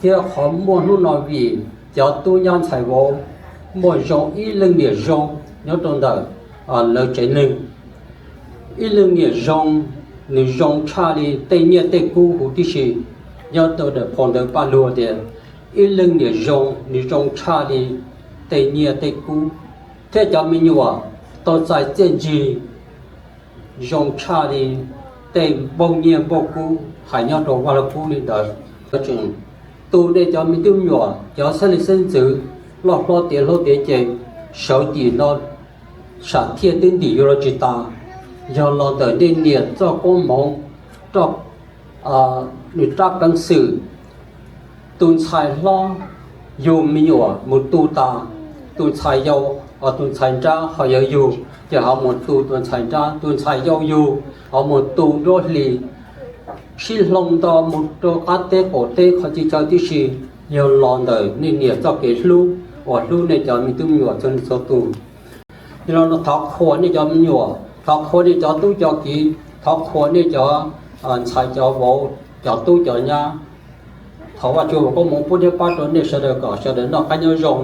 thiab qhov muaj hnub no vim cov tub nyab ntxhais vauv muaj zoo ib leej niam zoo nyob rau ntawm lawv tsev neeg. Ib leej niam zoo, nws zoo tshaj li tej nyiaj tej kub huv tib si. Nyob rau ntawm phau ntawv Paj Lug tias, ib leej niam zoo, nws zoo tshaj li tej nyiaj tej kub, thiab cov me nyuam tau txais txiaj ntsig zoo tshaj li tej npauj nyiaj npauj kub hais nyob rau Vaj Lug Kub li ntawd. Tseem tu nej cov me tub me nyuam, cov xeeb leej xeeb ntxwv loj hlob tiav hlob tiav ces sawv tim no sam thiaj twb ntim yuav los tsis tas. Yog los ntawm nej niam txoj koob hmoov, nws rab peev xwm, tus ntxhais hlob yug me nyuam mus tu tas, tus ntxhais yau, tus ntxhais nrab ho yuav yug ces ho mus tu tus ntxhais nrab, tus ntxhais yau yug ho mus tu nruab hlis, sib hloov nto mus rau qab teb qaum teb qhov txhia chaw tib si. Yog los ntawm nej niam txoj kev hlub uas hlub nej cov me tub me nyuam txhua tus. Yog los no thov qhuas nej cov me nyuam, thov qhuas nej cov tub cov kiv, thov qhuas nej cov ntxhais cov vauv, cov tub cov nyab. Thov Vajtswv foom koob hmoov pub thiab pab rau nej sawv daws kom sawv daws noj qab nyob zoo.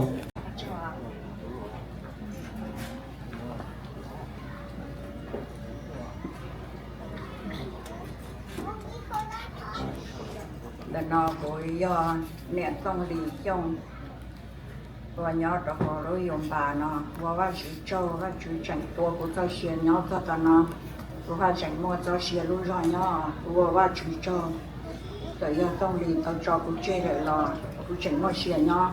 Ntawm no kuv yog niam Tooj Lis Xyooj uas nyob rau hauv lub Yus Npas no, ua Vajtswv tsaug, Vajtswv tseem ua kuv txoj sia nyob txog tav no, kuv haj tseem muaj txoj sia lub zog nyob, kuv ua Vajtswv tsaug. Txawm yog Tooj Lis tau tso kuv tseg lawm los kuv tseem muaj sia nyob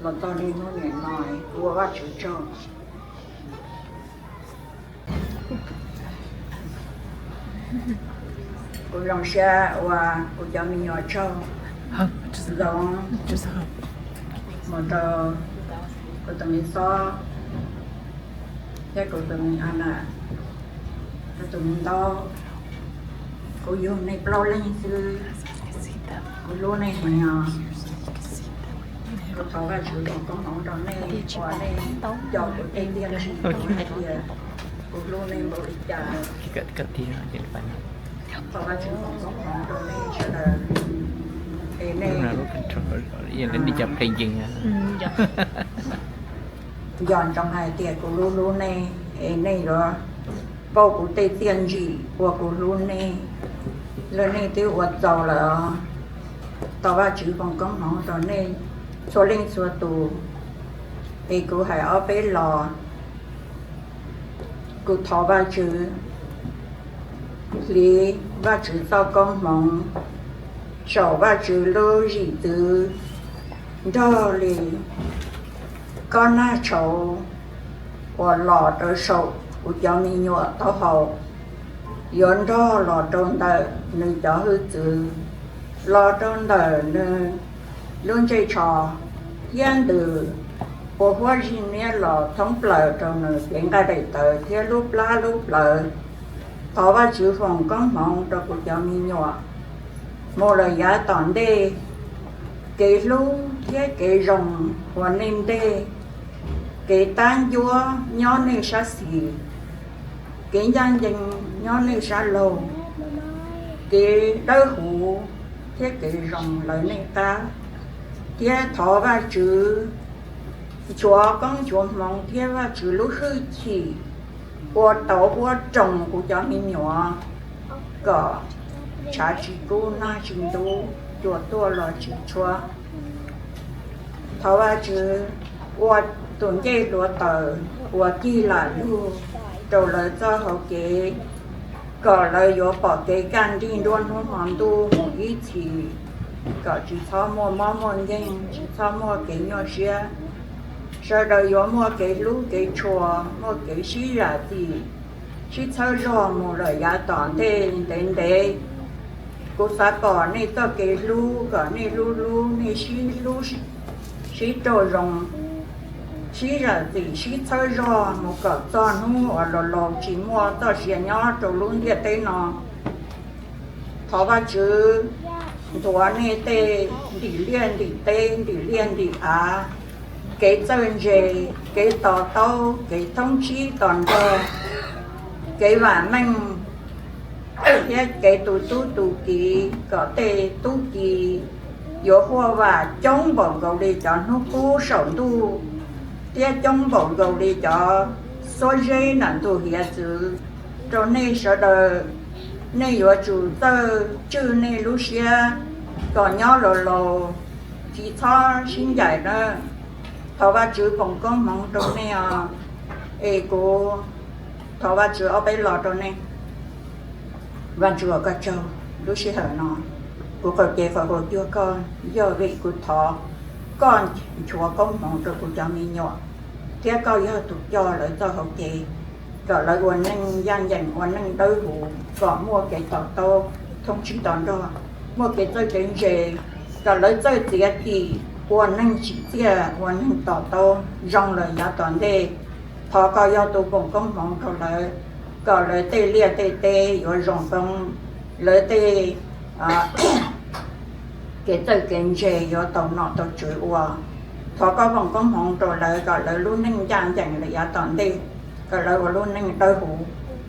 los txog niaj hnub niam no, kuv ua Vajtswv tsaug. Kuv zoo siab ua kuv cov me nyuam tsaug, zoo mus rau kuv tus me xob thiab kuv tus me a na, kuv tus me ntaub. Kuv yug nej plaub leeg xwb, kuv hlub nej heev os. Kuv thov Vajtswv foom koob hmoov rau nej uas nej coj kuv tej tiam ntsis hais tias kuv hlub nej npaum li cas. Thov Vajtswv foom koob hmoov rau nej sawv daws, es nej nco ntsoov hais tias kuv hlub hlub nej, es nej yuav paub kuv tej tiam ntsis uas kuv hlub nej, los nej twb ua txaus lawm os. Thov Vajtswv foom koob hmoov rau nej txhua leej txhua tus. Es kuv hais ob peb los, kuv thov Vajtswv hliv Vajtswv txoj koob hmoov saum Vajtswv lub zim txwv nrog li kob nag tshauv uas los rau saum kuv cov me nyuam taub hau, yuav nrog los rau ntawm nws cov hwj txwv, los rau ntawm nws lub ntsej tsho, thiab ntws ua huab zig niab los thoob plaws rau nws cev nqaij daim tawv thiab lub plab lub plawv. Thov Vajtswv foom koob hmoov rau kuv cov me nyuam mus lawm yav tom ntej, kev hlub thiab kev zoo ua nej ntej, kev tab ncuab nyob nej sab xis, kev ncaj ncees nyob nej sab laug, kev dawb huv thiab kev zoo lawv nej qab. Thiab thov Vajtswv nchuav koob nchuav hmoov thiab Vajtswv lub hwj chim ua tauv ua roos kuv cov me nyuam kom tshav tsis kub nag tsis ntub, cua tuaj los tsis tshuab. Thov Vajtswv ua tus ncej hluav taws uas cig lam lug rau lawv txoj hau kev, kom lawv yuav pom kev kaj nrig nruab hnub hmo ntuj mus ib txhis, kom tsis txhob muaj mob muaj nkeeg, tsis txhob muaj kev nyuaj siab. Sawv daws yuav muaj kev hlub kev tshua, muaj kev sib zam txim, sib txhawb zog mus lawm yav tom ntej ntev ntev. Kuv xav pom nej txoj kev hlub kom nej hlub hlub nej sib hlub sib raug zoo, sib zam txim sib txhawb zog mus kom txog hnub uas laus laus tsis muaj txoj sia nyob rau lub ntiaj teb no. Thov Vajtswv nthuav nej tej ntim liaj ntim teb ntim liaj ntim av, kev txawj ntse, kev to taub, kev thoob tsib to nrog, kev vam meej, thiab kev tu tub tu kiv kom tej tub ki yuav huaj vam coob npaum nkaus li cov hnub qub saum ntuj, thiab coob npaum nkaus li cov xuab zeb nram ntug hiav txwv. Rau nej sawv daws, nej yuav tsum txawj tswj nej lub siab kom nyob laus laus, tsis txhob sib ncaim nawb. Thov Vajtswv foom koob hmoov rau nej os. Es kuv thov Vajtswv ob peb los rau nej. Vajtswv ua koj tsaug, lub sij hawm no kuv qaug cev qhov haus cuag koj yog vim kuv thov koj nchuav koob hmoov rau kuv cov me nyuam, thiab koj yog tus coj lawv txoj hau kev, kom lawv ua neej ncaj ncees, ua neej dawb huv, kom muaj kev to taub thoob tsib to nrog, muaj kev txawj kev ntse, kom lawv txawj txiav txim, ua neeg tsim txiaj, ua neeg to taub zoo lawm yav tom ntej. Thov koj yog tus foom koob hmoov rau lawv, kom lawv tej liaj tej teb yuav zoo poob, lawv tej kev txawj kev ntse yuav tau nom tau tswv ua. Thov koj foom koob hmoov rau lawv kom lawv lub neej ncaj ncees lawm yav tom ntej, kom lawv ua lub neej dawb huv.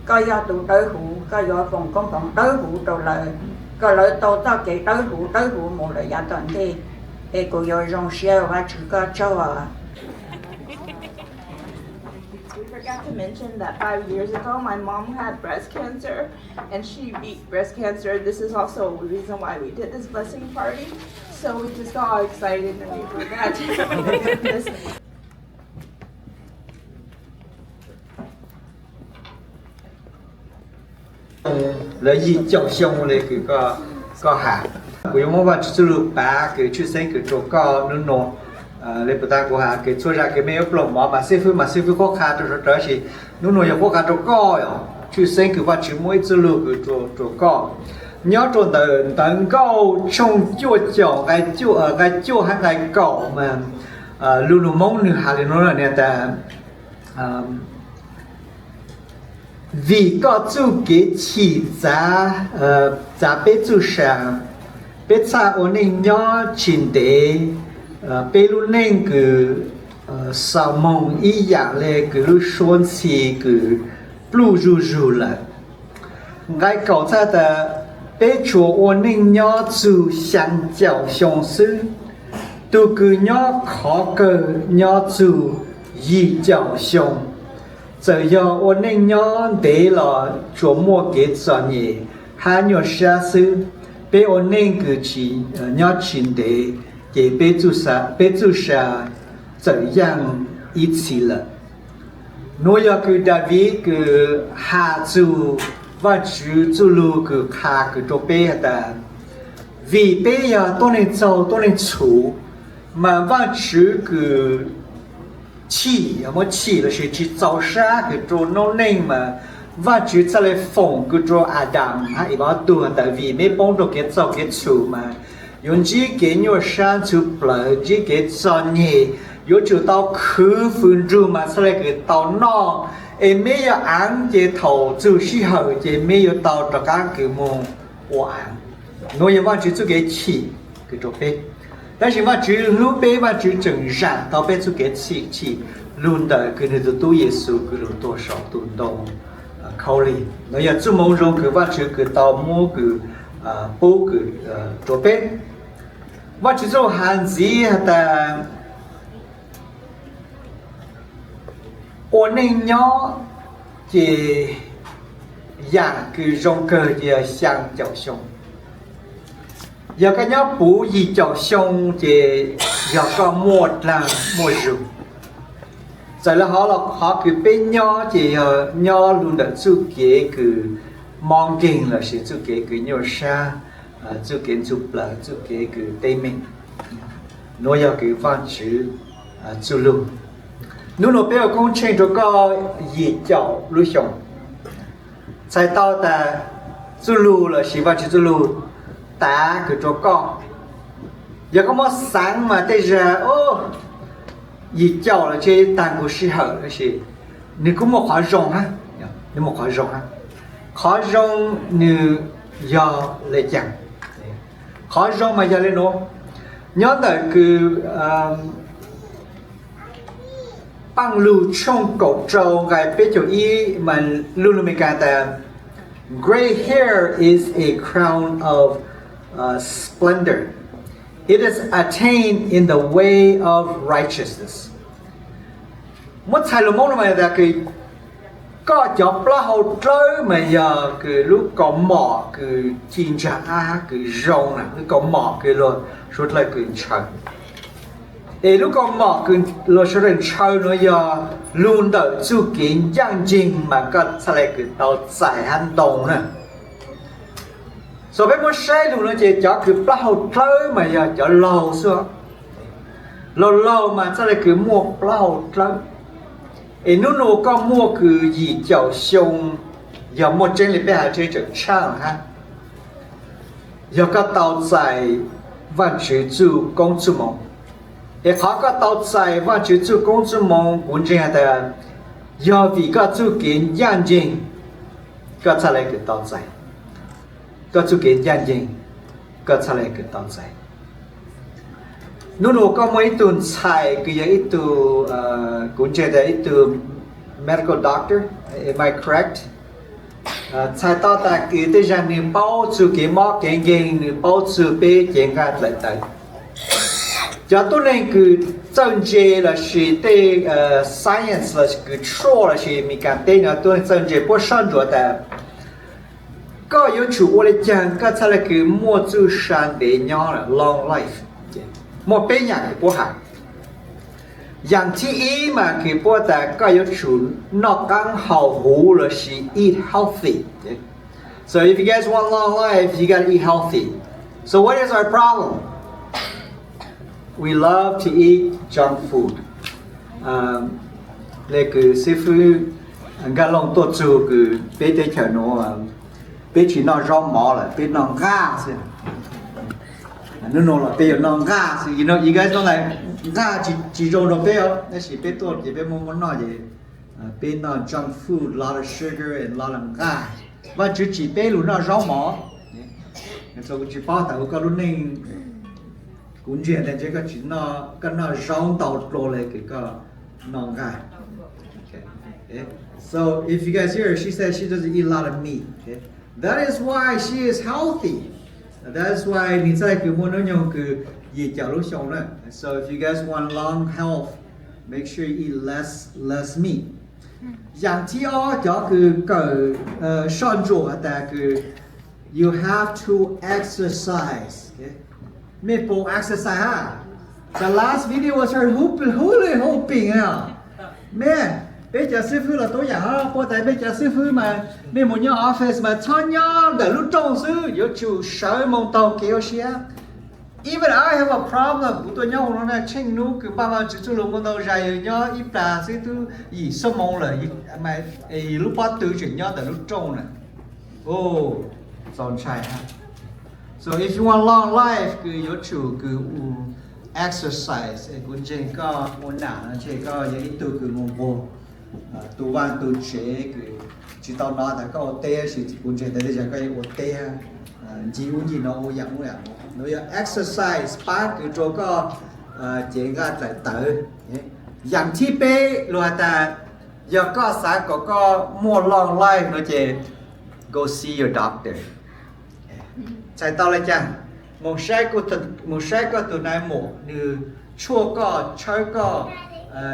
Koj yog tus dawb huv, Koj yuav foom koob hmoov dawb huv rau lawv, kom lawv tau txoj kev dawb huv dawb huv mus lawm yav tom ntej. Es kuv yuav zoo siab, Vajtswv koj tsaug. We forgot to mention that five years ago, my mom had breast cancer, and she beat breast cancer. This is also a reason why we did this blessing party. So we just got all excited and we forgot to this. Lawv yim caum xyoo li kws koj has. Kuv yuav muab Vajtswv txuj lug pav kws tshwj xeeb kws rua koj nub nua. Le puas tas kuv has kws txhua zag kws mej yuav pluag mov mas xib fwb mas xib fwb qhuab qha rua sawv dlawg, tab sis nub nua yog qhuab qha rua koj, tshwj xeeb kws Vajtswv muab ib txuj lug kws rua koj. Nyob rua ntawm Ntawv Nkauj tshooj cuaj caum nqai cuaj hab nqai kaum mas lug lug Moob nwg has li nuav tas, vim koj txuj kev chim txav, txav peb txuj sa, peb txhaj ua neej nyob tsis ntev, peb lub neej kws xaus moog ib yaam le kws lub suab ntxhi kws pluj zuj zug lawm. Nqai kaum txhaj tas, peb tsuas ua neej nyob txug xyaa caum xyoo xwb, tug kws nyob khov kawg nyob txug yim caum xyoo. Txawm yog ua neej nyob ntev los tsuas muaj kev txom nyem hab nyuaj sab xwb. Peb ua neej kws tsis, nyob tsis ntev, ces peb txuj sa txawm yaaj ib txhis lawm. Nuav yog kws Daviv kws has txug Vaajtswv txuj lug kws qha kws rua peb has tas, vim peb yog tuab neeg txaug tuab neeg txhum, mas Vaajtswv kws chim, muab chim lossis tsis txaus sab kws rua noob neej mas Vaajtswv txhaj le foom kws rua Adam hab Iv ob tug has tas, vim meb poob rua kev txaug kev txhum mas yuav ntsib kev nyuaj sab ntxhuv plawv, ntsib kev txom nyem, yuav tsum tau khwv fws nrug mas txhaj le kws tau noj, es meb yog aav ces thaum txug sij hawm ces meb yuav tau rov qaab kws moog ua aav. Nuav yog Vaajtswv txuj kev chim kws rua peb. Tab sis Vaajtswv hlub peb, Vaajtswv tseem zaam tau peb txuj kev chim lug ntawm kws nwg tug tub Yexus kws lug tuag saum tus ntoo khaub lig. Nuav yog txuj moo zoo kws Vaajtswv kws tau muab kws pub kws rua peb. Vaajtswv txuj has ntxiv has tas, ua neej nyob ces yaam kws zoo kawg ces yog xyaa caum xyoo. Yog koj nyob puv yim caum xyoo ces yog koj muaj dlaag muaj zug. Txawm le hov los qhov kws peb nyob ces yog nyob lug ntawm txuj kev kws mob nkeeg lossis txuj kev kws nyuaj sab, txuj kev ntxhuv plawv, txuj kev kws teeb meem. Nuav yog kws Vaajtswv txuj lug. Nub nua peb ua koob tsheej rua koj yim caum lub xyoo. Txhais tau tas txuj lug lossis Vaajtswv txuj lug tav kws rua koj. Yog koj muab xaav mas tej zag yim caum los tsi taag kuv sij hawm, tab sis nwg kuj muaj qhov zoo hab, muaj qhov zoo hab. Qhov zoo nwg yog le caag? Qhov zoo mas yog le nuav. Nyob ntawm kws Paaj Lug tshooj kaum rau nqai peb caug ib mas lug lug Meskas tas, Gray hair is a crown of splendor. It is attained in the way of righteousness. Muab txhais lus Moob no mas tas kws koj cov plaub hau dlawb mas yog kws lub kaus mom kws ci ntsa ab kws zoo na, lub kaus mom kws luag suav dlawg kws ntshaw. Es lub kaus mom kws luag suav dlawg ntshaw nuav yog lug ntawm txuj kev ncaaj nceeg mas koj txhaj le kws tau txais hab ntoo na. Xav peb muab saib lug nuav ces cov kws plaub hau dlawb mas yog cov laug xwb. Laug laug mas txhaj le kws muaj plaub hau dlawb. Es nub nua koj muaj kws yim caum xyoo, yog muaj tseeb le peb has tseeb tseem tshaaj hab, yog koj tau txais Vaajtswv txuj koob txuj moo. Es qhov koj tau txais Vaajtswv txuj koob txuj moo kuv ntseeg has tas yog vim koj txuj kev ncaaj nceeg, koj txhaj le kws tau txais. Koj txuj kev ncaaj nceeg, koj txhaj le kws tau txais. Nub nua koj muaj ib tug ntxhais kws yog ib tug, kuv ntseeg tas ib tug medical doctor, am I correct? Txhais tau tas kws tej zag nwg paub txug kev mob kev nkeeg, nwg paub txug peb cev nqaj dlaim tawv. Cov tuab neeg kws txawj ntse lossis tej science lossis kws tshuaj lossis Meskas teb no tuab neeg txawj ntse puab soj ntsuam tas koj yuav tsum ua le caag koj txhaj le kws muaj txuj sa ntev nyob, long life. Muaj peb yaam kws puab has. Yaam thib ib mas kws puab tas koj yuav tsum noj qaab haus huv lossis eat healthy. So if you guys want long life, you gotta eat healthy. So what is our problem? We love to eat junk food. Le kws xib fwb Nkaj Looj tuaj txug kws peb teb chaws nuav peb tsis noj zaub mov lawm, peb noj nqaj xwb. Nub nua los peb yuav noj nqaj xwb, you know, you guys know that nqaj tsis zoo rau peb os, tab sis peb tuaj ces peb muab muab noj ces peb noj junk food, lot of sugar and lot of nqaj. Vaajtswv tsim peb lug noj zaub mov. Kuv tsis paub tas ua koj lub neej, kuv ntseeg tas ntshe koj tsis, koj noj zaub ntau dlua le kws koj noj nqaj. So if you guys hear her, she said she doesn't eat a lot of meat. That is why she is healthy. That is why nws txhaj kws muaj hnub nyoog kws yim caum lub xyoo na. So if you guys want long health, make sure you eat less, less meat. Yaam thib ob cov kws kawm soj ntsuam has tas kws you have to exercise. Mej puas exercise hab? The last video was her hooping, hula hooping. Mej, peb cov xib fwb los tub yaam hab, puab tas mej cov xib fwb mas mej mus nyob office mas txhob nyob ntawm lub rooj xwb, yuav tsum sawv moog taug kev ua si. Even I have a problem, kuv tuaj nyob huv no na tsheej nub kws npaj Vaajtswv txuj lug muaj ntau zag yog nyob ib plag xwb tub yim xuab moos lawm, lub pob tw tseem nyob ntawm lub rooj na. Txaus ntshai hab. So if you want long life, kws yuav tsum kws ua exercise. Kuv ntseeg koj ua nam no ntshe koj yog ib tug kws moog nquag tu vaaj tu tsev kws tsis tau nov tas koj ua teb, tab sis kuv ntseeg tas tej zag koj yeej ua teb, ncig ub ncig no ua yaam ub yaam no, yog exercise paab kws rua koj cev nqaj dlaim tawv. Yaam thib peb lug has tas yog koj xav kom koj muaj long life no ces go see your doctor. Txhais tau le caag? Moog saib koj tug nais mum, nwg tshuaj koj, tshawb koj,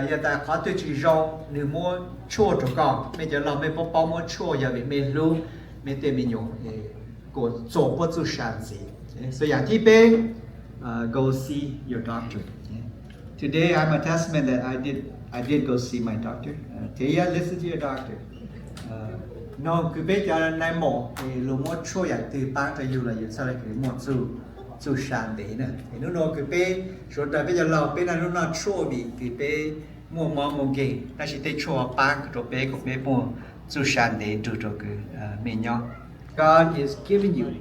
yog tas qhov twg tsis zoo nwg muab tshuaj rua koj. Mej cov laug mej puab paub muab tshuaj yog vim mej hlub mej tej me nyuam, kuas txuas puab txuj sa ntxiv. So yaam thib peb, go see your doctor. Today I'm a testament that I did, I did go see my doctor. Taya, listen to your doctor. Noog kws peb cov nais mum, lug muab tshuaj yaam twg paab rua yug los yug txhaj le kws muaj txuj sa ntev na. Es nub nua kws peb suav dlawg peb cov laug peb naj nub noj tshuaj vim kws peb muaj mob muaj nkeeg, tab sis tej tshuaj paab kws rua peb kom peb muaj txuj sa ntev nrug rua kws mej nyob. God is giving you.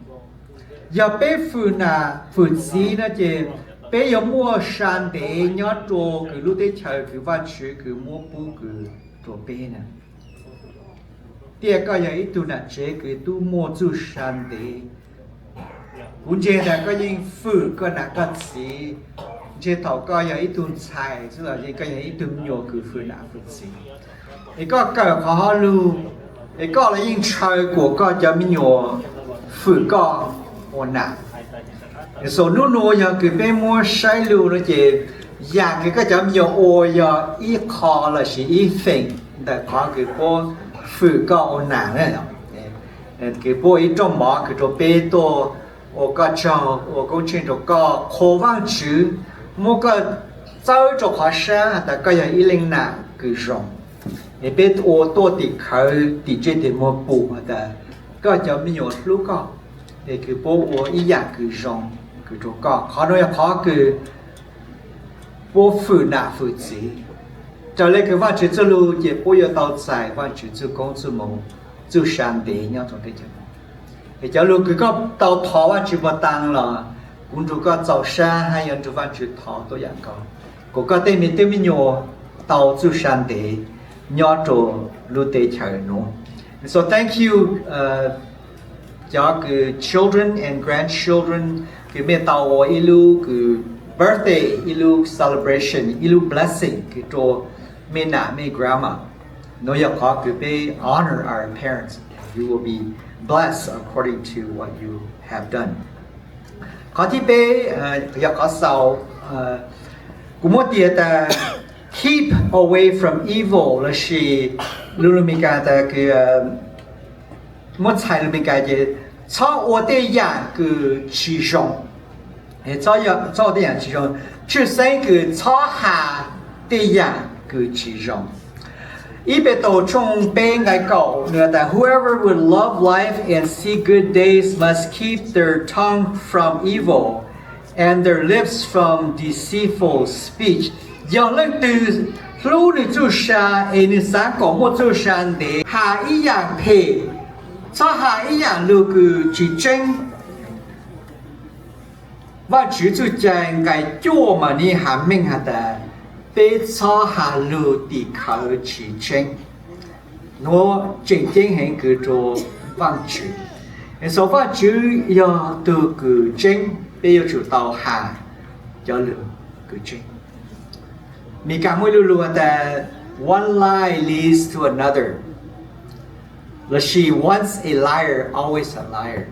Yog peb fwm nam fwm txiv no ces peb yuav muaj sa ntev nyob rua kws lub teb chaws kws Vaajtswv kws muab pub kws rua peb na. Tias koj yog ib tug nam tsev kws tub muaj txuj sa ntev, kuv ntseeg tas koj yeej fwm koj nam koj txiv. Ntshe thaum koj yog ib tug ntxhais xwb los yeej koj yog ib tug me nyuam kws fwm nam fwm txiv. Es koj kawm qhov hov lug, es koj los yeej ntshaw kuas koj cov me nyuam fwm koj ua nam. So nub nua yog kws peb muab saib lug no ces yam kws koj cov me nyuam ua yog ib qho lossis ib feem ntawm qhov kws puab fwm koj ua nam na. Kws puab ua ib rooj mov kws rua peb tuaj ua koj tsaug, ua koob tsheej rua koj, qhuas Vaajtswv, muab koj txawb rua qhov sab has tas koj yog ib leej nam kws zoo. Es peb ua tuaj tim khawv tim tsej tim muag pum has tas koj cov me nyuam hlub koj, es kws puab ua ib yam kws zoo kws rua koj. Qhov nuav yog qhov kws puab fwm nam fwm txiv. Raws le kws Vaajtswv txuj lug ces puab yuav tau txais Vaajtswv txuj koob txuj moov, txuj sa ntev nyob rua teb chaws. Es cov lug kws koj tau thov Vaajtswv puag taag los kuv nrug koj txaus sab hab yuav nrug Vaajtswv thov tuab yaam nkaus, kuas koj tej me tub me nyuam tau txuj sa ntev nyob rua lub teb chaws nuav. So thank you, cov kws children and grandchildren kws mej tau ua ib lub kws birthday, ib lub celebration, ib lub blessing kws rua mej nam mej grandma. Nuav yog qhov kws peb honor our parents. You will be blessed according to what you have done. Qhov thib peb yog qhov xaus, kuv muab tias tas keep away from evil lossis lus Meskas tas, muab txhais lus Meskas ces txhob ua tej yam kws tsis zoo. Txhob ua tej yam tsis zoo, tshwj xeeb kws txhob has tej yam kws tsis zoo. Ib Petus tshooj peb nqai kaum nws tas, whoever would love life and see good days must keep their tongue from evil and their lips from deceitful speech. Yog leej twg hlub nws txuj sa es nws xav kom muaj txuj sa ntev, has ib yam phem, txhob has ib yam lug kws tsis tseeb. Vaajtswv txuj cai nqai cuaj mas nws has meej has tas peb txhob has lug tim khawv tsis tseeb. Nuav tseem ceeb heev kws rua Vaajtswv. Xov Vaajtswv yog tug kws tseeb, peb yuav tsum tau has cov lug kws tseeb. Meskas muaj ib lu lug has tas, one lie leads to another, lossis once a liar, always a liar.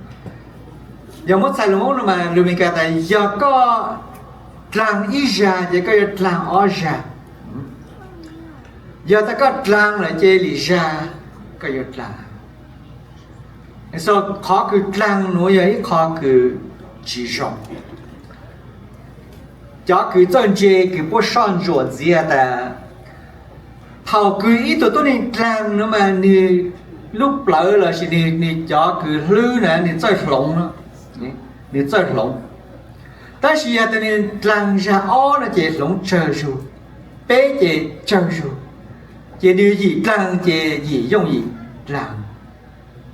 Yog muab txhais lus Moob no mas lus Meskas tas yog koj dlaag ib zag ces koj yuav dlaag ob zag. Yog tas koj dlaag lawm ces lwm zag koj yuav dlaag. Qhov kws dlaag nuav yog ib qho kws tsis zoo. Cov kws txawj ntse kws puab soj ntsuam ntxiv has tas thaum kws ib tug tuab neeg dlaag nuav mas nwg lub plawv lossis nwg cov kws hlwb na nwg txawj hloov, nwg txawj hloov. Tab sis yog tas nwg dlaag zag ob no ces hloov tsawg zug, peb ces tsawg zug, ces nwg yim dlaag ces yim yooj yim dlaag.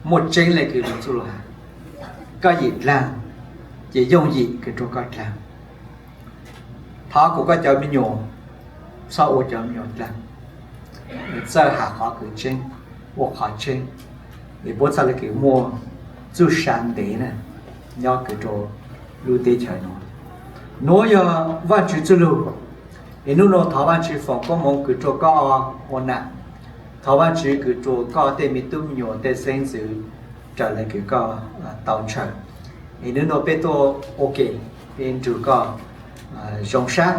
Muaj tseeb le kws lug txuj lug has, koj yim dlaag ces yooj yim kws rua koj dlaag. Thov kuas koj cov me nyuam txhob ua cov me nyuam dlaag, txawj has qhov kws tseeb, ua qhov tseeb, es puab txhaj le kws muaj txuj sa ntev na nyob kws rua lub teb chaws nuav. Nuav yog Vaajtswv txuj lug. Es nub nua thov Vaajtswv foom koob moov kws rua koj ua nam, thov Vaajtswv kws rua koj tej me tub me nyuam tej xeeb ntxwv raws le kws koj tau ntshaw. Es nub nua peb tuaj ua ke, peb nrug koj zoo sab.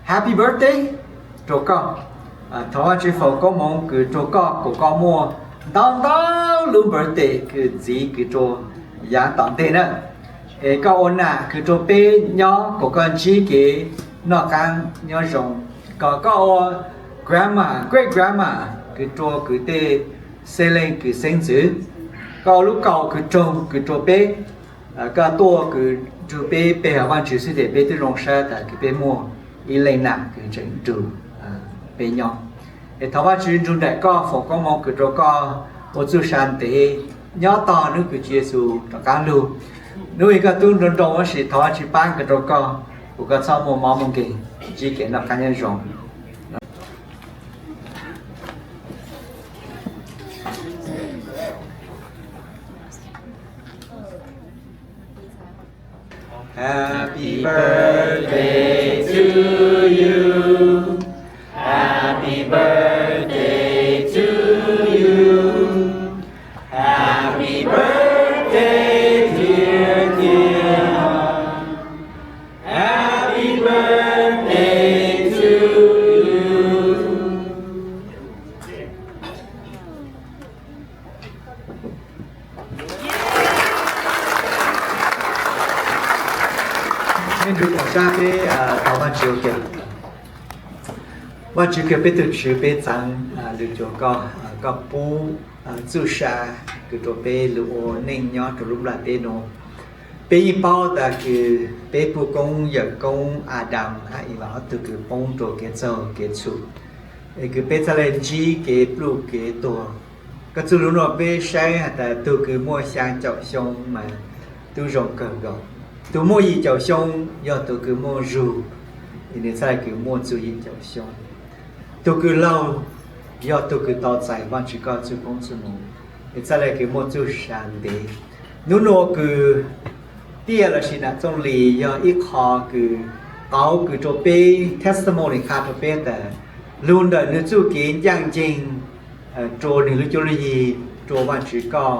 Happy birthday rua koj. Thov Vaajtswv foom koob moov kws rua koj kuas koj muaj ntau ntau lub birthday kws ntxiv kws rua yaav tom ntej na. Es koj ua nam kws rua peb nyob kuas koj ntsib kev noj qaab nyob zoo, kom koj ua grandma, great grandma kws rua kws tej xeeb leej kws xeeb ntxwv. Koj ua lub kaus kws roog kws rua peb, koj tuaj kws nrug peb pe hawm Vaajtswv xwb tes peb twb zoo sab tas kws peb muaj ib leej nam kws tseem nrug peb nyob. Es thov Vaajtswv nrug nraim koj, foom koob moov kws rua koj ua txuj sa ntev nyob tog nub kws Tswv Yexus rov qaab lug. Nub i koj tub nroo nroo tab sis thov Vaajtswv paab kws rua koj, kuas koj txhob muaj mob muaj nkeeg, ntsib kev noj qaab nyob zoo. Happy birthday to you. Happy birthday to you. Happy birthday, dear Tian. Happy birthday to you. Nyob nrug tom sab peb thov Vaajtswv ua ke. Vaajtswv kws peb tug Tswv, peb txaav lug cuag koj, koj pub txuj sa kws rua peb lug ua neej nyob rua lub nplaj teb nuav. Peb yeej paub tas kws peb puj koob yawm koob Adas hab Evas ob tug kws poob rua kev txaug kev txhum, es kws peb txhaj le ntsib kev pluj kev tuag. Koj txuj lug nuav peb saib has tas tug kws muaj xyaa caum xyoo mas tub zoo kawg nkaus. Tug muaj yim caum xyoo yog tug kws muaj zug, es nwg txhaj le kws muaj txug yim caum xyoo. Tug kws laug yog tug kws tau txais Vaajtswv koj txuj koob txuj moov, es txhaj le kws muaj txuj sa ntev. Nub nua kws Tiaj lossis Nam Txooj Lis yog ib qho kws tau kws rua peb testimony qha rua peb tas lug ntawm nwg txuj kev ncaaj nceeg rua nwg lub cuab lub yig rua Vaajtswv koj,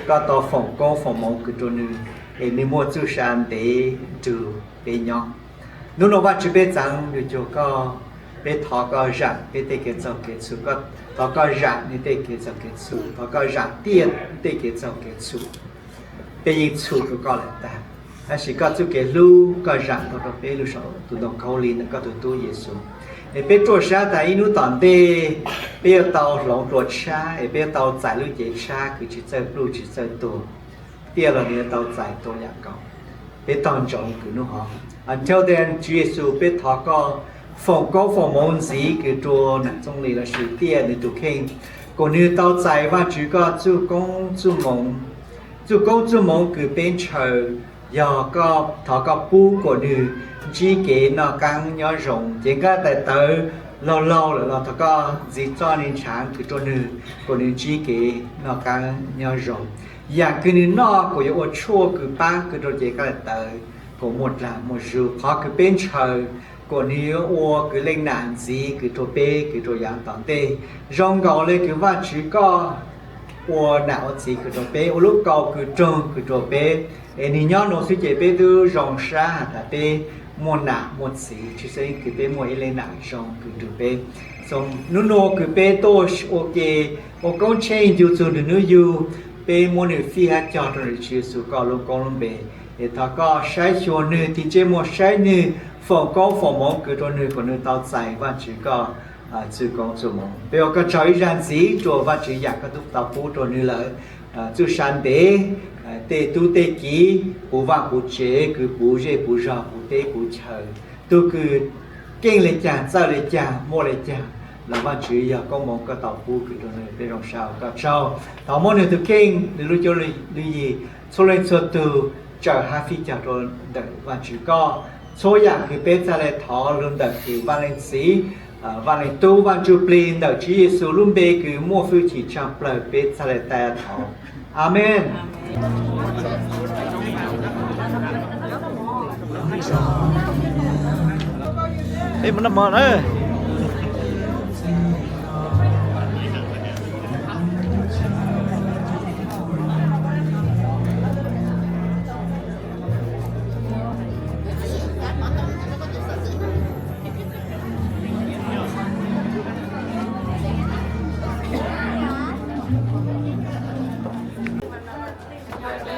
koj tau foom koob foom moov kws rua nwg, es nwg muaj txuj sa ntev nrug peb nyob. Nub nua Vaajtswv peb txaav lug cuag koj, peb thov koj zaam peb tej kev txaug kev txhum, thov koj zaam nwg tej kev txaug kev txhum, thov koj zaam Tiaj tej kev txaug kev txhum. Peb yeej txhum rua koj lawm tag, tab sis koj txuj kev hlub koj zaam tau rua peb lug saum tus ntoo khaub lig ntawm koj tug tub Yexus. Es peb ruaj sab tas ib nub tom ntej peb yuav tau hloov dlua tshab, es peb yuav tau txais lub cev tshab kws tsi txawj pluj tsi txawj tuag, Tiaj los nwg yuav tau txais tua yam nkaus. Peb tog ntsoov kws nub hov. Until then, Tswv Yexus, peb thov koj foom koob foom moov ntxiv kws rua nam Txooj Lis lossis Tiaj nwg tug kheej, kuas nwg tau txais Vaajtswv koj txuj koob txuj moov. Txuj koob txuj moov kws peb ntshaw yog koj, thov koj pub kuas nwg ntsib kev noj qaab nyob zoo. Cev nqaij tais tawv laug laug lawm los thov koj ntxiv txoj ni ntshaav kws rua nwg kuas nwg ntsib kev noj qaab nyob zoo. Yam kws nwg noj kuas yuav ua tshuaj kws pab kws rua cev nqaij tais tawv kuas muaj dlaag muaj zug. Qhov kws peb ntshaw kuas nwg yuav ua kws leej nam ntxiv kws rua peb kws rua yaav tom ntej, zoo nkaus le kws Vaajtswv koj ua nam ua txiv kws rua peb, ua lub kaus kws roog kws rua peb. Es nwg nyob nuav xwb ces peb tub zoo sab has tas peb muaj nam muaj txiv, tsi xeeb kws peb muaj ib leej nam zoo kws rua peb. Nub nua kws peb tuaj ua ke, ua koob tsheej ncu txug nwg nub yug, peb muab nwg fij hab cog rua ntawm Tswv Yexus koj lub koob lub npe. Es thov koj saib xyuas nwg, tig ntsej muag saib nwg, foom koob foom moov kws rua nwg kuas nwg tau txais Vaajtswv koj txuj koob txuj moov. Peb ua koj tsaug ib zag ntxiv rua Vaajtswv yaam koj tub tau pub rua nwg lawm. Txuj sa ntev, tej tub tej kiv, puv vaaj puv tsev, kws puv zej puv zog, puv teb puv chaw, tug kws keej le caag, txawj le caag, muaj le caag, los Vaajtswv yog koob moov koj tau pub kws rua nwg. Peb zoo sab ua koj tsaug. Thov muab nwg tug kheej, nwg lub cuab lub yig, txhua leej txhua tug tsawm hab fij cog rua ntawm Vaajtswv koj. Txhua yaam kws peb txhaj le thov lug ntawm kws Vaaj Leej Txiv, Vaaj Leej Tub, Vaaj Ntsuj Plig, ntawm Tswv Yexus lub npe kws muaj hwj chim tshaj plawg peb txhaj le taij thov. Amees.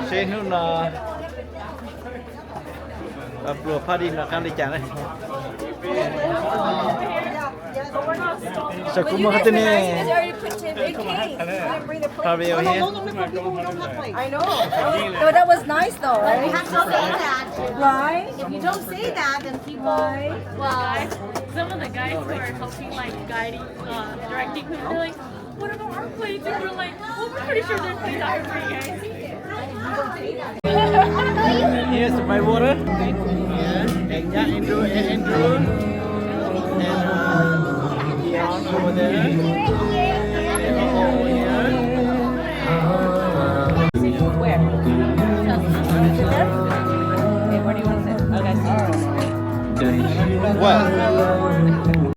Seb hnub no pluas party no qaab li cas ne. Saum kuv muag qhov twg ne? Party over here. I know. No, that was nice though, right? Right? If you don't say that, then people. Right? Well, some of the guys who are helping, like, guiding, uh, directing people, they're like, "What about our plates?" And we're like, "Well, we're pretty sure there's plates out here for you guys." Here's my water. And yeah, Andrew, and Andrew. And, uh, Dion over there. And over here. Where? Okay, where do you want to sit? Okay. What?